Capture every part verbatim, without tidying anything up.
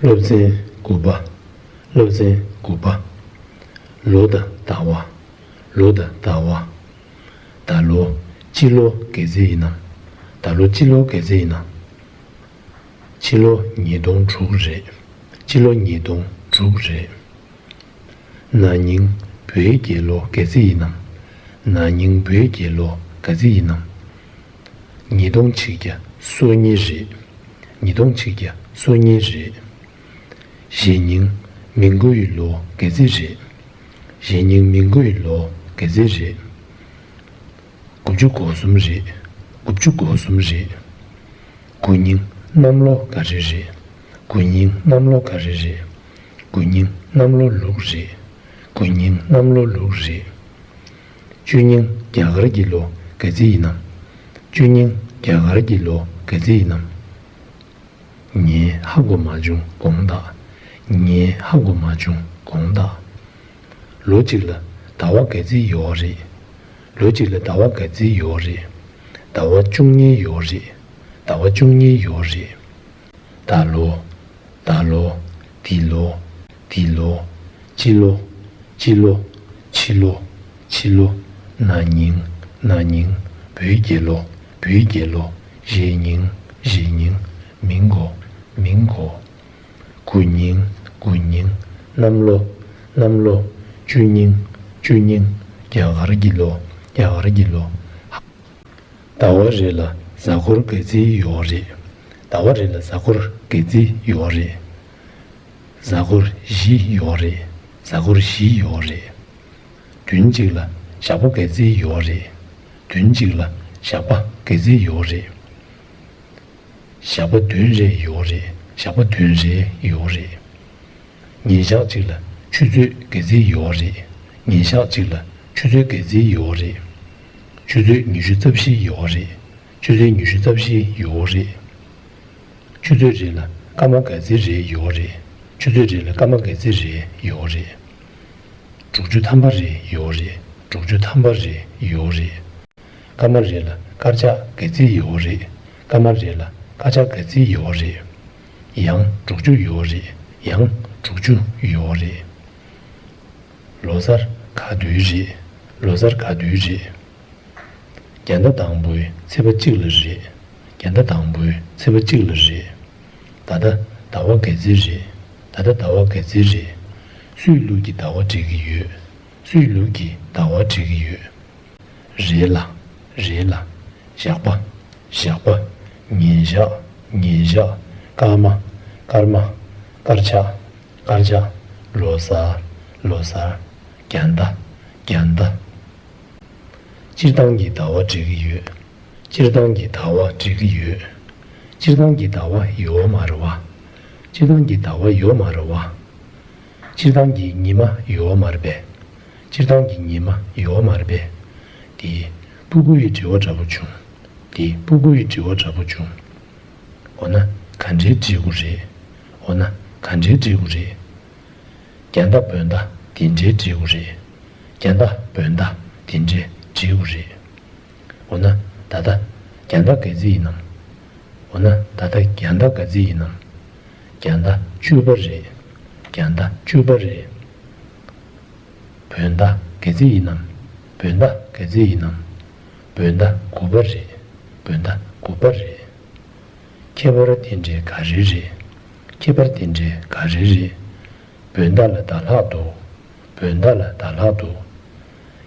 སློབ་ཚན་དགུ་པ། སློབ་ཚན་དགུ་པ། ལོ་དང་ཟླ་བ། ལོ་དང་ཟླ་བ། ད་ལོ། སྤྱི་ལོ་ག་ཚོད་ཡིན་ནམ། ད་ལོ་སྤྱི་ལོ་ག་ཚོད་ཡིན་ནམ། ཕྱི་ལོ་ཉིས་སྟོང་དྲུག་རེད། ཕྱི་ལོ་ཉིས་སྟོང་དྲུག་རེད། ན་ནིང་བོད་རྒྱལ་ལོ་ག་ཚོད་ཡིན་ནམ། ན་ནིང་བོད་རྒྱལ་ལོ་ག་ཚོད་ཡིན་ནམ། ཉིས་སྟོང་ཆིག་བརྒྱ་སོ་གཉིས་རེད། ཉིས་སྟོང་ཆིག་བརྒྱ་སོ་གཉིས་རེད། གཞེས་ནིང་མི་མགོའི་ལོ་ག་ཚོད་རེད། གཞེས་ནིང་མི་མགོའི་ལོ་ག་ཚོད་རེད། དགུ་བཅུ་གོ་གསུམ་རེད། དགུ་བཅུ་གོ་གསུམ་རེད། དགུ་ནིང་གནམ་ལོ་ག་རེ་རེད། དགུ་ནིང་གནམ་ལོ་ག་རེ་རེད། དགུ་ནིང་གནམ་ལོ་ལུག་རེད། དགུ་ནིང་གནམ་ལོ་ལུག་རེད། བཅུ་ནིང་རྒྱ་གར་གྱི་ལོ་ག་ཚོད་ཡིན་ནམ། བཅུ་ནིང་རྒྱ་གར་གྱི་ལོ་ག་ཚོད་ཡིན་ནམ། ངས་ཧ་གོ་མ་བྱུང་དགོངས་དག་ངས་ཧ་གོ་མ་བྱུང་དགོངས་དག་ལོ་གཅིག་ལ་ཟླ་བ་ག་ཚོད་ཡོད་རེད། ལོ་གཅིག་ལ་ཟླ་བ་ག་ཚོད་ཡོད་རེད། ཟླ་བ་བཅུ་གཉིས་ཡོད་རེད། ཟླ་བ་བཅུ་གཉིས་ཡོད་རེད། ད་ལོ། ད་ལོ། འདི་ལོ། འདི་ལོ། སྤྱི་ལོ། སྤྱི་ལོ། ཕྱི་ལོ། ཕྱི་ལོ། ན་ནིང་། ན་ནིང་། བོད་རྒྱལ་ལོ། བོད་རྒྱལ་ལོ། གཞེས་ནིང་། གཞེས་ནིང་། མི་མགོ། མི་མགོ། དགུ་ནིང་། དགུ་ནིང་། གནམ་ལོ། གནམ་ལོ། བཅུ་ནིང་། བཅུ་ནིང་། རྒྱ་གར་གྱི་ལོ། རྒྱ་གར་གྱི་ལོ། ཟླ་བ་རེ་ལ་གཟའ་འཁོར་ག་ཚོད་ཡོད་རེད། ཟླ་བ་རེ་ལ་གཟའ་འཁོར་ག་ཚོད་ཡོད་རེད། གཟའ་འཁོར་བཞི་ཡོད་རེད། གཟའ་འཁོར་བཞི་ཡོད་རེད། བདུན་གཅིག་ལ་ཞག་པ་ག་ཚོད་ཡོད་རེད། བདུན་གཅིག་ལ་ཞག་པ་ག་ཚོད་ཡོད་རེད། ཞག་པ་བདུན་རེ་ཡོད་རེད། ཞག་པ་བདུན་རེ་ཡོད་རེད། ཉིན་ཞག་གཅིག་ལ་ཆུ་ཚོད་ག་ཚོད་ཡོད་རེད། ཉིན་ཞག་གཅིག་ལ་ཆུ་ཚོད་ག་ཚོད་ཡོད་རེད། ཆུ་ཚོད་ཉི་ཤུ་རྩ་བཞི་ཡོད་རེད། ཆུ་ཚོད་ཉི་ཤུ་རྩ་བཞི་ཡོད་རེད། ཆུ་ཚོད་རེ་ལ་སྐར་མ་ག་ཚོད་རེ་ཡོད་རེད། ཆུ་ཚོད་རེ་ལ་སྐར་མ་ག་ཚོད་རེ་ཡོད་རེད། དྲུག་ཅུ་ཐམ་པ་རེ་ཡོད་རེད། དྲུག་ཅུ་ཐམ་པ་རེ་ཡོད་རེད། སྐར་མ་རེ་ལ་དཀར་ཆག་ག་ཚོད་ཡོད་རེད། སྐར་མ་རེ་ལ་དཀར་ཆག་ག་ཚོད་ཡོད་རེད། ཡང་དྲུག་ཅུ་ཡོད་རེད། ཡང་དྲུག་ཅུ་ཡོད་རེད། ལོ་གསར་ག་དུས་རེད། ལོ་གསར་ག་དུས་རེད། རྒྱ་ཟླ་དང་པོའི་ཚེས་པ་གཅིག་ལ་རེད། རྒྱ་ཟླ་དང་པོའི་ཚེས་པ་གཅིག་ལ་རེད། ད་ལྟ་ཟླ་བ་ག་ཚོད་རེད། ད་ལྟ་ཟླ་བ་ག་ཚོད་རེད། སུའི་ལུགས་ཀྱི་ཟླ་བ་འགྲིག་གི་ཡོད། སུའི་ལུགས་ཀྱི་ཟླ་བ་འགྲིག་གི་ཡོད། རེད་ལ། རེད་ལ། ཞག་པ། ཞག་པ། ཉིན་ཞག་ཉིན་ཞག་སྐར་མ། སྐར་མ། སྐར་ཆ། སྐར་ཆ། ལོ་གསར། ལོ་གསར། རྒྱ་ཟླ། རྒྱ་ཟླ། སྤྱིར་བཏང་གི་ཟླ་བ་འགྲིག་གི་ཡོད། སྤྱིར་བཏང་གི་ཟླ་བ་འགྲིག་གི་ཡོད། སྤྱིར་བཏང་གི་ཟླ་བ་ཡོད་མ་རེད་བ། སྤྱིར་བཏང་གི་ཟླ་བ་ཡོད་མ་རེད་བ། སྤྱིར་བཏང་གི་ཉི་མ་ཡོད་མ་རེད་པས། སྤྱིར་བཏང་གི་ཉི་མ་ཡོད་མ་རེད་པས། དེ་སྤུ་གུ་ཡི་དྲི་བ་འདྲ་པོ་བྱུང་། དེ་སྤུ་གུ་ཡི་དྲི་བ་འདྲ་པོ་བྱུང་། འོ་ན་ག་འདྲའི་འབྲི་དགོས་རེད། འོ་ན་ག་འདྲའི་འབྲི་དགོས་རེད། རྒྱ་ཟླ་བོད་ཟླ་དེ་འདྲའི་འབྲི་དགོས་རེད། རྒྱ་ཟླ་བོད་ཟླ་དེ་འདྲའི་འབྲི་དགོས་རེད། འོ་ན་ད་ལྟ་རྒྱ་ཟླ་ག་ཚོད་ཡིན་ནམ། འོ་ན་ད་ལྟ་རྒྱ་ཟླ་ག་ཚོད་ཡིན་ནམ། རྒྱ་ཟླ་བཅུ་པ་རེད། རྒྱ་ཟླ་བཅུ་པ་རེད། བོད་ཟླ་ག་ཚོད་ཡིན་ནམ། བོད་ཟླ་ག་ཚོད་ཡིན་ནམ། བོད་ཟླ་དགུ་པ་རེད། བོད་ཟླ་དགུ་པ་རེད། ཁྱད་པར་དེ་འདྲའི་ག་རེ་རེད། ཁྱད་པར་དེ་འདྲའི་ག་རེ་རེད། བོད་ཟླ་ལ་ཟླ་ལྷག་འདུག་བོད་ཟླ་ལ་ཟླ་ལྷག་འདུག་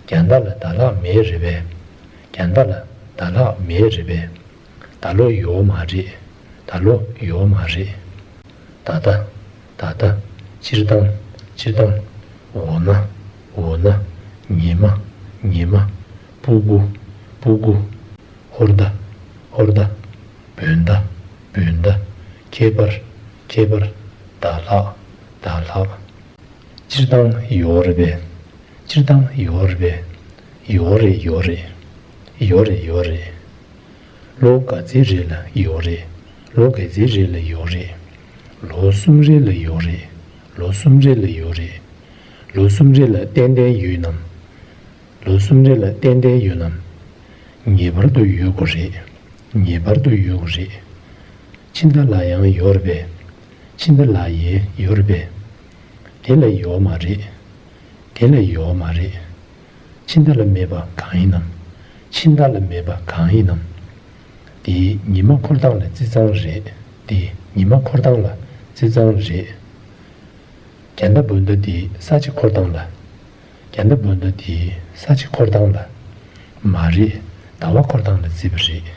རྒྱ་ཟླ་ལ་ཟླ་ལྷག་མེད་རེད་པས། རྒྱ་ཟླ་ལ་ཟླ་ལྷག་མེད་རེད་པས། ད་ལོ་ཡོད་མ་རེད། ད་ལོ་ཡོད་མ་རེད། ད་ལྟ། ད་ལྟ། སྤྱིར་བཏང་། སྤྱིར་བཏང་། འོ་ན། འོ་ན། ཉི་མ། ཉི་མ། སྤུ་གུ། སྤུ་གུ། ཧོར་ཟླ། ཧོར་ཟླ། བོད་ཟླ། བོད་ཟླ། ཁྱད་པར། ཁྱད་པར། ཟླ་ལྷག་ཟླ་ལྷག་སྤྱིར་བཏང་ཡོད་རེད་པས། སྤྱིར་བཏང་ཡོད་རེད་པས། ཡོད་རེད། ཡོད་རེད། ཡོད་རེད། ཡོད་རེད། ལོ་ག་ཚོད་རེ་ལ་ཡོད་རེད། ལོ་ག་ཚོད་རེ་ལ་ཡོད་རེད། ལོ་གསུམ་རེ་ལ་ཡོད་རེད། ལོ་གསུམ་རེ་ལ་ཡོད་རེད། ལོ་གསུམ་རེ་ལ་ཏན་ཏན་ཡོད་ནམ། ལོ་གསུམ་རེ་ལ་ཏན་ཏན་ཡོད་ནམ། ངེས་པར་དུ་ཡོད་དགོས་རེད། ངེས་པར་དུ་ཡོད་དགོས་རེད། ཕྱི་ཟླ་ལ་ཡང་ཡོད་རེད་པས། ཕྱི་མཐའ་ལ་ཡང་ཡོད་རེད་པས། དེ་ལ་ཡོད་མ་རེད། དེ་ལ་ཡོད་མ་རེད། ཕྱི་མཐའ་ལ་མེད་པ་གང་ཡིན་ནམ། ཕྱི་མཐའ་ལ་མེད་པ་གང་ཡིན་ནམ། དེ་ཉི་མ་འཁོར་སྟངས་ལ་བརྩི་ཙང་རེད། དེ་ཉི་མ་འཁོར་སྟངས་ལ་བརྩི་ཙང་རེད། རྒྱ་མདའ་བོད་མདའ་དེ་ས་ཆ་འཁོར་སྟངས་ལ། རྒྱ་མདའ་བོད་མདའ་དེ་ས་ཆ་འཁོར་སྟངས་ལ། མ་རེད། ཟླ་བ་འཁོར་སྟངས་ལ་བརྩིས་པ་རེད།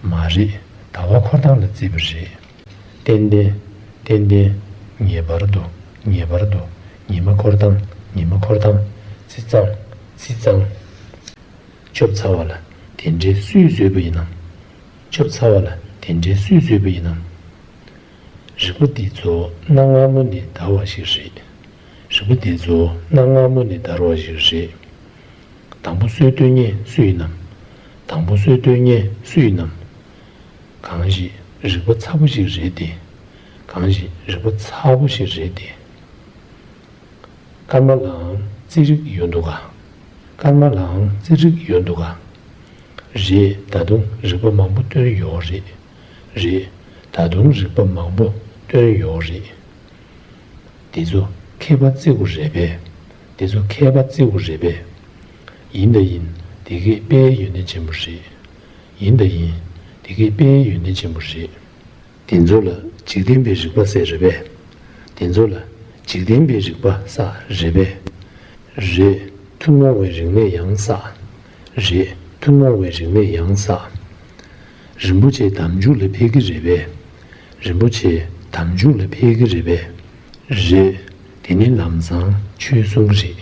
མ་རེད། ཟླ་བ་འཁོར་སྟངས་ལ་བརྩིས་པ་རེད། ཏན་ཏན། ཏན་ཏན། ངེས་པར་དུ། ངེས་པར་དུ། ཉི་མ་འཁོར་སྟངས། ཉི་མ་འཁོར་སྟངས། བརྩི་ཙང་། བརྩི་ཙང་། ཆོབ་ཚ་བ་ལ་དེ་འདྲའི་སུས་བཟོས་པ་ཡིན་ནམ། ཆོབ་ཚ་བ་ལ་དེ་འདྲའི་སུས་བཟོས་པ་ཡིན་ནམ། རིག་པ་འདི་ཚོ་གནའ་སྔ་མོ་ནས་དར་བ་ཞིག་རེད། རིག་པ་འདི་ཚོ་གནའ་སྔ་མོ་ནས་དར་བ་ཞིག་རེད། དང་པོ་སྲོལ་གཏོད་མཁན་སུ་ཡིན་ནམ། དང་པོ་སྲོལ་གཏོད་མཁན་སུ་ཡིན་ནམ། གང་ཞིག་རིག་པ་ཚ་པོ་ཞིག་རེད་དེ། གང་ཞིག་རིག་པ་ཚ་པོ་ཞིག་རེད་དེ། ཀརྨ་ལའང་རྩིས་རིག་ཡོད་འདུག་ག། ཀརྨ་ལའང་རྩིས་རིག་ཡོད་འདུག་ག། རེད། ད་དུང་རིག་པ་མང་པོ་བཏོན་ཡོད་རེད། རེད། ད་དུང་རིག་པ་མང་པོ་བཏོན་ཡོད་རེད། དེ་ཚོ་མཁས་པ་བརྩི་དགོས་རེད་པས། དེ་ཚོ་མཁས་པ་བརྩི་དགོས་རེད་པས། ཡིན་ད་ཡིན། དེ་གས་དཔེའི་ཡོན་ཏན་ཆེན་པོ་རེད། ཡིན་ད་ཡིན། དེ་གས་དཔེའི་ཡོན་ཏན་ཆེན་པོ་རེད། དེ་ཚོ་ལ་འཇིག་རྟེན་པའི་རིག་པ་ཟེར་རེད་པས། དེ་ཚོ་ལ་འཇིག་རྟེན་པའི་རིག་པ་བསགས་རེད་པས། རེད། ཐུན་མོང་བའི་རིག་གནས་ཡང་བསགས། རེད། ཐུན་མོང་བའི་རིག་གནས་ཡང་བསགས། རིན་པོ་ཆེ་དམ་ཆོས་ལ་ཕེབས་ཀྱི་རེད་པས། རིན་པོ་ཆེ་དམ་ཆོས་ལ་ཕེབས་ཀྱི་རེད་པས། རེད། དེ་ནི་ལམ་སང་ཆོས་གསུང་གི་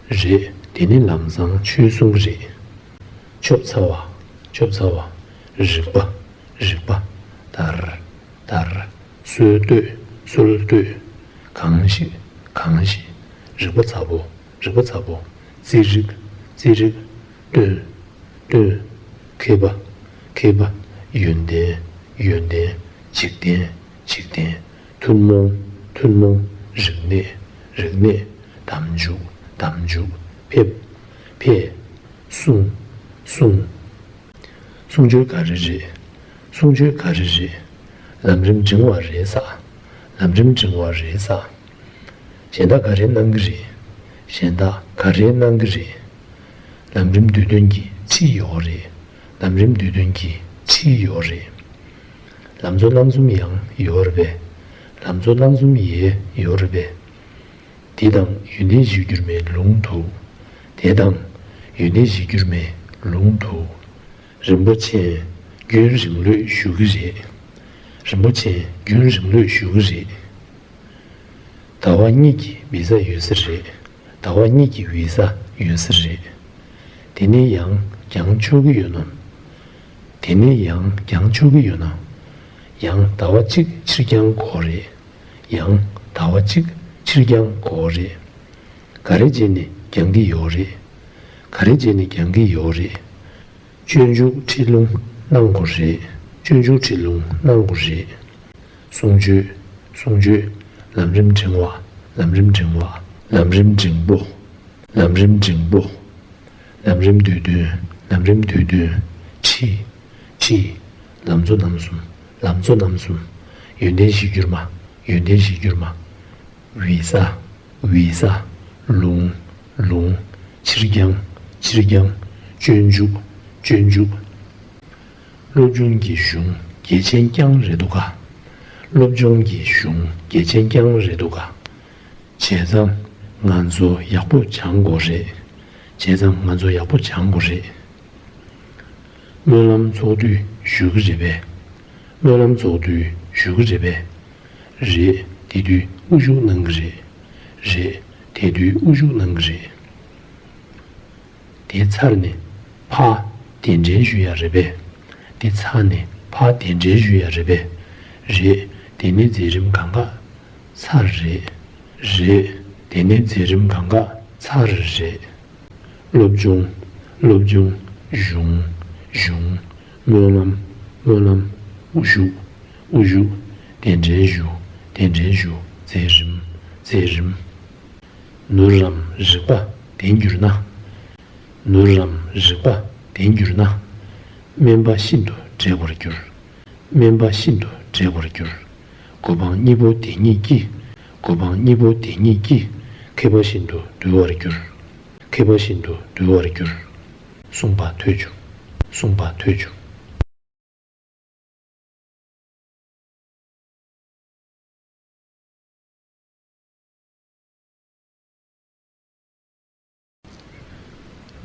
རེད། རེད། དེ་ནི་ལམ་སང་ཆོས་གསུང་གི་རེད། ཆོབ་ཚ་བ། ཆོབ་ཚ་བ། རིག་པ། རིག་པ། དར། དར། སྲོལ་གཏོད། སྲོལ་གཏོད། གང་ཞིག། གང་ཞིག། རིག་པ་ཚ་པོ། རིག་པ་ཚ་པོ། རྩིས་རིག། རྩིས་རིག། སྟོན། སྟོན། མཁས་པ། མཁས་པ། ཡོན་ཏན། ཡོན་ཏན། འཇིག་རྟེན། འཇིག་རྟེན། ཐུན་མོང་། ཐུན་མོང་། རིག་གནས། རིག་གནས། དམ་ཆོས། དམ་ཆོས། ཕེབས། ཕེབས། གསུང་། གསུང་། གསུང་ཆོས་ག་རེ་རེད། གསུང་ཆོས་ག་རེ་རེད། ལམ་རིམ་འབྲིང་བ་རེད་ས། ལམ་རིམ་འབྲིང་བ་རེད་ས། གཞན་དག་ག་རེ་གནང་གི་རེད། གཞན་དག་ག་རེ་གནང་གི་རེད། ལམ་རིམ་བསྡུས་དོན་གྱི་ཁྲིད་ཡོད་རེད། ལམ་རིམ་བསྡུས་དོན་གྱི་ཁྲིད་ཡོད་རེད། ལམ་གཙོ་རྣམ་གསུམ་ཡང་ཡོད་རེད་པས། ལམ་གཙོ་རྣམ་གསུམ་ཡང་ཡོད་རེད་པས། དེ་དང་ཡོན་ཏན་གཞིར་གྱུར་མའི་ལུང་དུ། དེ་དང་ཡོན་ཏན་གཞིར་གྱུར་མའི་ལུང་དུ། རིན་པོ་ཆེ་རྒྱུན་རིང་ལོས་བཞུགས་ཀྱི་རེད། རིན་པོ་ཆེ་རྒྱུན་རིང་ལོས་བཞུགས་ཀྱི་རེད། ཟླ་བ་གཉིས་ཀྱི་བི་ས་ཡོད་ས་རེད། ཟླ་བ་གཉིས་ཀྱི་བི་ས་ཡོད་ས་རེད། དེ་ནས་ཡང་བརྒྱངས་ཆོག་གི་ཡོད་ནམ། དེ་ནས་ཡང་བརྒྱངས་ཆོག་གི་ཡོད་ན། ཡང་ཟླ་བ་གཅིག་ཕྱིར་བརྒྱངས་དགོས་རེད། ཡང་ཟླ་བ་གཅིག་ཕྱིར་བརྒྱངས་དགོས་རེད། ག་རེ་བྱས་ནས་བརྒྱང་གི་ཡོད་རེད། ག་རེ་བྱས་ནས་བརྒྱང་གི་ཡོད་རེད། སྤྱོད་འཇུག་ཁྲིད་ལུང་གནང་དགོས་རེད། སྤྱོད་འཇུག་ཁྲིད་ལུང་གནང་དགོས་རེད། གསུང་ཆོས། གསུང་ཆོས། ལམ་རིམ་འབྲིང་བ། ལམ་རིམ་འབྲིང་བ། ལམ་རིམ་འབྲིང་པོ། ལམ་རིམ་འབྲིང་པོ། ལམ་རིམ་བསྡུས་དོན། ལམ་རིམ་བསྡུས་དོན། ཁྲིད། ཁྲིད། ལམ་གཙོ་རྣམ་གསུམ། ལམ་གཙོ་རྣམ་གསུམ། ཡོན་ཏན་གཞིར་གྱུར་མ། ཡོན་ཏན་གཞིར་གྱུར་མ། བི་ས། བི་ས། ལུང་། ལུང་། ཕྱིར་འགྱངས། ཕྱིར་འགྱངས། སྤྱོད་འཇུག། སྤྱོད་འཇུག། སློབ་སྦྱོང་གི་གཞུང་གལ་ཆེན་རྐྱང་རེད་འདུག་ག། སློབ་སྦྱོང་གི་གཞུང་གལ་ཆེན་རྐྱང་རེད་འདུག་ག། བྱས་ཙང་ང་ཚོ་ཡག་པོ་སྦྱང་དགོས་རེད། བྱས་ཙང་ང་ཚོ་ཡག་པོ་སྦྱང་དགོས་རེད། སྨོན་ལམ་ཚོགས་དུས་ཞུ་གི་རེད་པས། སྨོན་ལམ་ཚོགས་དུས་ཞུ་གི་རེད་པས། རེད། དེ་དུས་དབུ་བཞུགས་གནང་གི་རེད། རེད། དེ་དུས་དབུ་བཞུགས་གནང་གི་རེད། དེ་ཚར་ནས་ཕར་གདན་འདྲེན་ཞུ་ཡ་རེད་པས། དེ་ཚར་ནས་ཕར་གདན་འདྲེན་ཞུ་ཡ་རེད་པས། རེད། དེ་ནས་མཛད་རིམ་གང་ག་ཚར་རེད། རེད། དེ་ནས་མཛད་རིམ་གང་ག་ཚར་རེད། སློབ་སྦྱོང་། སློབ་སྦྱོང་། གཞུང་། གཞུང་། སྨོན་ལམ། སྨོན་ལམ། དབུ་བཞུགས། དབུ་བཞུགས། གདན་འདྲེན་ཞུ། གདན་འདྲེན་ཞུ། མཛད་རིམ། མཛད་རིམ། ནོར་རམ་རིག་པ་ལྡན་གྱུར་ན། ནོར་རམ་རིག་པ་ལྡན་གྱུར་ན། དམན་པ་ཤིན་ཏུ་བྲེག་པར་འགྱུར། དམན་པ་ཤིན་ཏུ་བྲེག་པར་འགྱུར། གོ་འཕང་གཉིས་པོ་དེ་ཉིད་ཀྱིས། གོ་འཕང་གཉིས་པོ་དེ་ཉིད་ཀྱིས། མཁས་པ་བཞིན་དུ་འདུལ་བར་འགྱུར། མཁས་པ་བཞིན་དུ་འདུལ་བར་འགྱུར། གསུངས་པ་ཐོས་བྱུང་། གསུངས་པ་ཐོས་བྱུང་།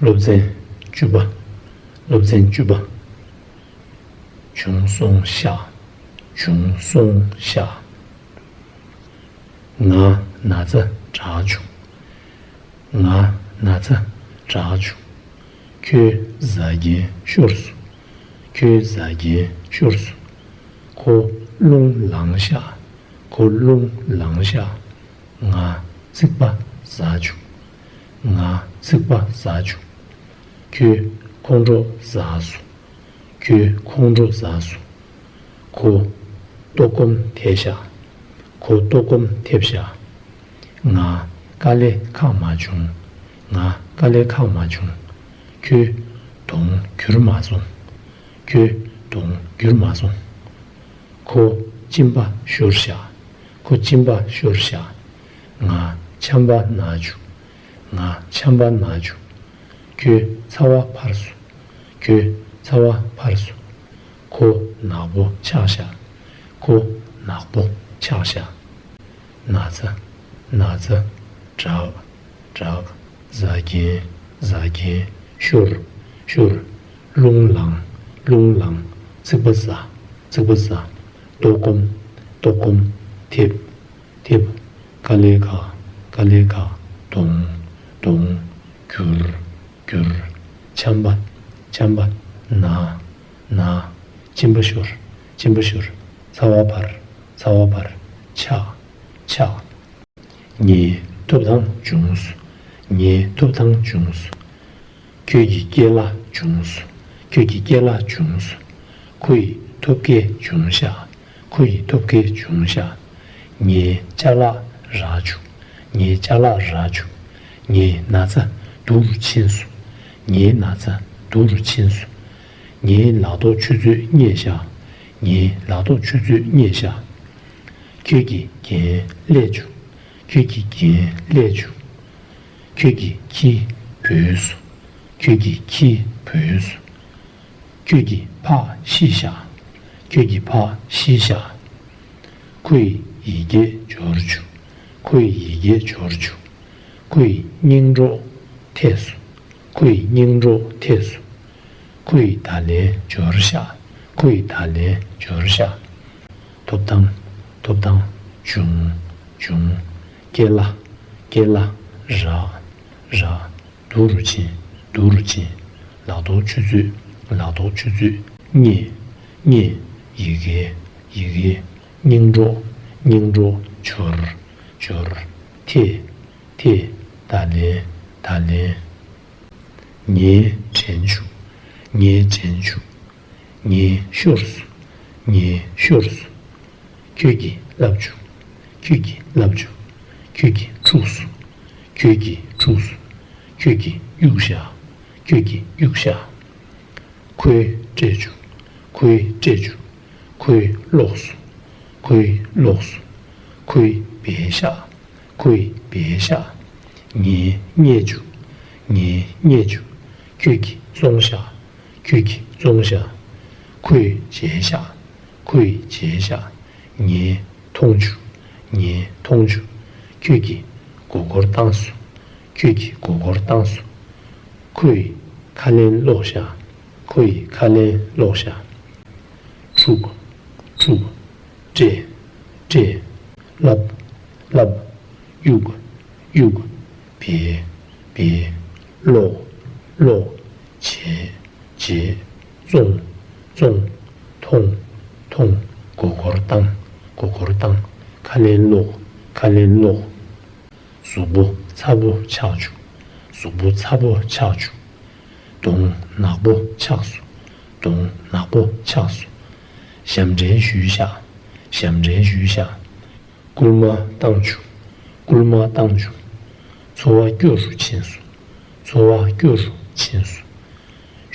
སློབ་ཚན་བཅུ་པ། སློབ་ཚན་བཅུ་པ། བྱུང་སོང་ཤག་བྱུང་སོང་ཤག་ང་ན་ཚ་དྲག་བྱུང་། ང་ན་ཚ་དྲག་བྱུང་། ཁྱོད་ཟ་རྒྱན་ཤོར་སོང་། ཁྱོད་ཟ་རྒྱན་ཤོར་སོང་། ཁོ་རླུང་ལངས་ཤག་ཁོ་རླུང་ལངས་ཤག་ང་ཚིག་པ་ཟ་བྱུང་། ང་ཚིག་པ་ཟ་བྱུང་། ཁྱོད་ཁོང་ཁྲོ་ཟ་སོང་། ཁྱོད་ཁོང་ཁྲོ་ཟ་སོང་། ཁོ་ལྟོགས་སྐོམ་ཐེབས་ཤག་ཁོ་ལྟོགས་སྐོམ་ཐེབས་ཤག་ང་དཀའ་ལས་ཁག་མ་བྱུང་། ང་དཀའ་ལས་ཁག་མ་བྱུང་། ཁྱོད་གདོང་འགྱུར་མ་སོང་། ཁྱོད་གདོང་འགྱུར་མ་སོང་། ཁོ་གཅིན་པ་ཤོར་ཤག་ཁོ་གཅིན་པ་ཤོར་ཤག་ང་ཆམ་པ་ན་བྱུང་། ང་ཆམ་པ་ན་བྱུང་། ཁྱོད་ཚ་བ་འཕར་སོང་། ཁྱོད་ཚ་བ་འཕར་སོང་། ཁོ་ནག་པོ་ཆགས་ཤག་ཁོ་ནག་པོ་ཆགས་ཤག་ན་ཚ། ན་ཚ། དྲག་དྲག་ཟ་རྒྱན། ཟ་རྒྱན། ཤོར། ཤོར། རླུང་ལངས། རླུང་ལངས། ཚིག་པ་ཟ། ཚིག་པ་ཟ། ལྟོགས་སྐོམ། ལྟོགས་སྐོམ། ཐེབས། ཐེབས། དཀའ་ལས་ཁག་དཀའ་ལས་ཁག་གདོང་། གདོང་། འགྱུར། འགྱུར། ཆམ་པ། ཆམ་པ། ན། ན། གཅིན་པ་ཤོར། གཅིན་པ་ཤོར། ཚ་བ་འཕར། ཚ་བ་འཕར། ཆག་ཆག་ངའི་ཐོབ་ཐང་བྱུང་སོང་། ངའི་ཐོབ་ཐང་བྱུང་སོང་། ཁྱོད་ཀྱི་སྐེ་ལ་བྱུང་སོང་། ཁྱོད་ཀྱི་སྐེ་ལ་བྱུང་སོང་། ཁོ་ཡི་ཐོབ་སྐལ་བྱུང་ཤག་ཁོ་ཡི་ཐོབ་སྐལ་བྱུང་ཤག་ངའི་ཅ་ལག་རག་བྱུང་། ངའི་ཅ་ལག་རག་བྱུང་། ངའི་ན་ཚ་སྡུག་རུ་ཕྱིན་སོང་། ངའི་ན་ཚ་སྡུག་རུ་ཕྱིན་སོང་། ངའི་ལག་ཐོག་ཆུ་ཚོད་རྙེད་ཤག་ངའི་ལག་ཐོག་ཆུ་ཚོད་རྙེད་ཤག་ཁྱོད་ཀྱི་རྒྱན་སླེབས་བྱུང་། ཁྱོད་ཀྱི་རྒྱན་སླེབས་བྱུང་། ཁྱོད་ཀྱི་ཁྱི་བུད་སོང་། ཁྱོད་ཀྱི་ཁྱི་བུད་སོང་། ཁྱོད་ཀྱི་ཕག་ཤི་ཤག་ཁྱོད་ཀྱི་ཕག་ཤི་ཤག་ཁོ་ཡི་ཡི་གེ་འབྱོར་བྱུང་། ཁོ་ཡི་ཡི་གེ་འབྱོར་བྱུང་། ཁོ་ཡི་སྙིང་གྲོགས་ཐེབས་སོང་། ཁོ་ཡི་སྙིང་གྲོགས་ཐེབས་སོང་། ཁོ་ཡི་བརྡ་ལན་འབྱོར་ཤག་ཁོ་ཡི་བརྡ་ལན་འབྱོར་ཤག་ཐོབ་ཐང་། ཐོབ་ཐང་། བྱུང་། བྱུང་། སྐེ་ལ། སྐེ་ལ། རག་རག་སྡུག་རུ་ཕྱིན། སྡུག་རུ་ཕྱིན། ལག་ཐོག་ཆུ་ཚོད། ལག་ཐོག་ཆུ་ཚོད། རྙེད། རྙེད། ཡི་གེ། ཡི་གེ། སྙིང་གྲོགས། སྙིང་གྲོགས། འབྱོར། འབྱོར། ཐེབས། ཐེབས། བརྡ་ལན། བརྡ་ལན། ངས་དྲན་བྱུང་། ངས་དྲན་བྱུང་། ངས་ཤོར་སོང་། ངས་ཤོར་སོང་། ཁྱོད་ཀྱིས་བསླབས་བྱུང་། ཁྱོད་ཀྱིས་བསླབས་བྱུང་། ཁྱོད་ཀྱིས་འཁྲུགས་སོང་། ཁྱོད་ཀྱིས་འཁྲུགས་སོང་། ཁྱོད་ཀྱིས་གཡུགས་བཞག་ཁྱོད་ཀྱིས་གཡུགས་བཞག་ཁོས་སྤྲད་བྱུང་། ཁོས་སྤྲད་བྱུང་། ཁོས་ཀློག་སོང་། ཁོས་ཀློག་སོང་། ཁོས་སྦས་བཞག་ཁོས་སྦས་བཞག་ངས་རྙེད་བྱུང་། ངས་རྙེད་བྱུང་། ཁྱོད་ཀྱིས་བཙོང་བཞག་ཁྱོད་ཀྱིས་བཙོང་བཞག་ཁོས་བརྗེད་བཞག་ཁོས་བརྗེད་བཞག་ངས་མཐོང་བྱུང་། ངས་མཐོང་བྱུང་། ཁྱོད་ཀྱིས་མགོ་སྐོར་བཏང་སོང་། ཁྱོད་ཀྱིས་མགོ་སྐོར་བཏང་སོང་། ཁོ་ཡི་ཁ་ལན་སློག་བཞག་ཁོ་ཡི་ཁ་ལན་སློག་བཞག་འཁྲུག་འཁྲུག་སྤྲད། སྤྲད། བསླབ། བསླབ། གཡུག་གཡུག་སྦས། སྦས། ཀློག་ཀློག་བྱས། བྱས། བཙོང་། བཙོང་། མཐོང་། མཐོང་། མགོ་སྐོར་བཏང་། མགོ་སྐོར་བཏང་། ཁ་ལན་སློག་ཁ་ལན་སློག་གཟུགས་པོ་ཚ་པོ་ཆགས་བྱུང་། གཟུགས་པོ་ཚ་པོ་ཆགས་བྱུང་། གདོང་ནག་པོ་ཆགས་སོང་། གདོང་ནག་པོ་ཆགས་སོང་། ཞབས་འདྲེན་ཞུས་བཞག་ཞབས་འདྲེན་ཞུས་བཞག་སྐུལ་མ་བཏང་བྱུང་། སྐུལ་མ་བཏང་བྱུང་། ཚོར་བ་སྐྱོ་རུ་ཕྱིན་སོང་། ཚོར་བ་སྐྱོ་རུ་ཕྱིན་སོང་།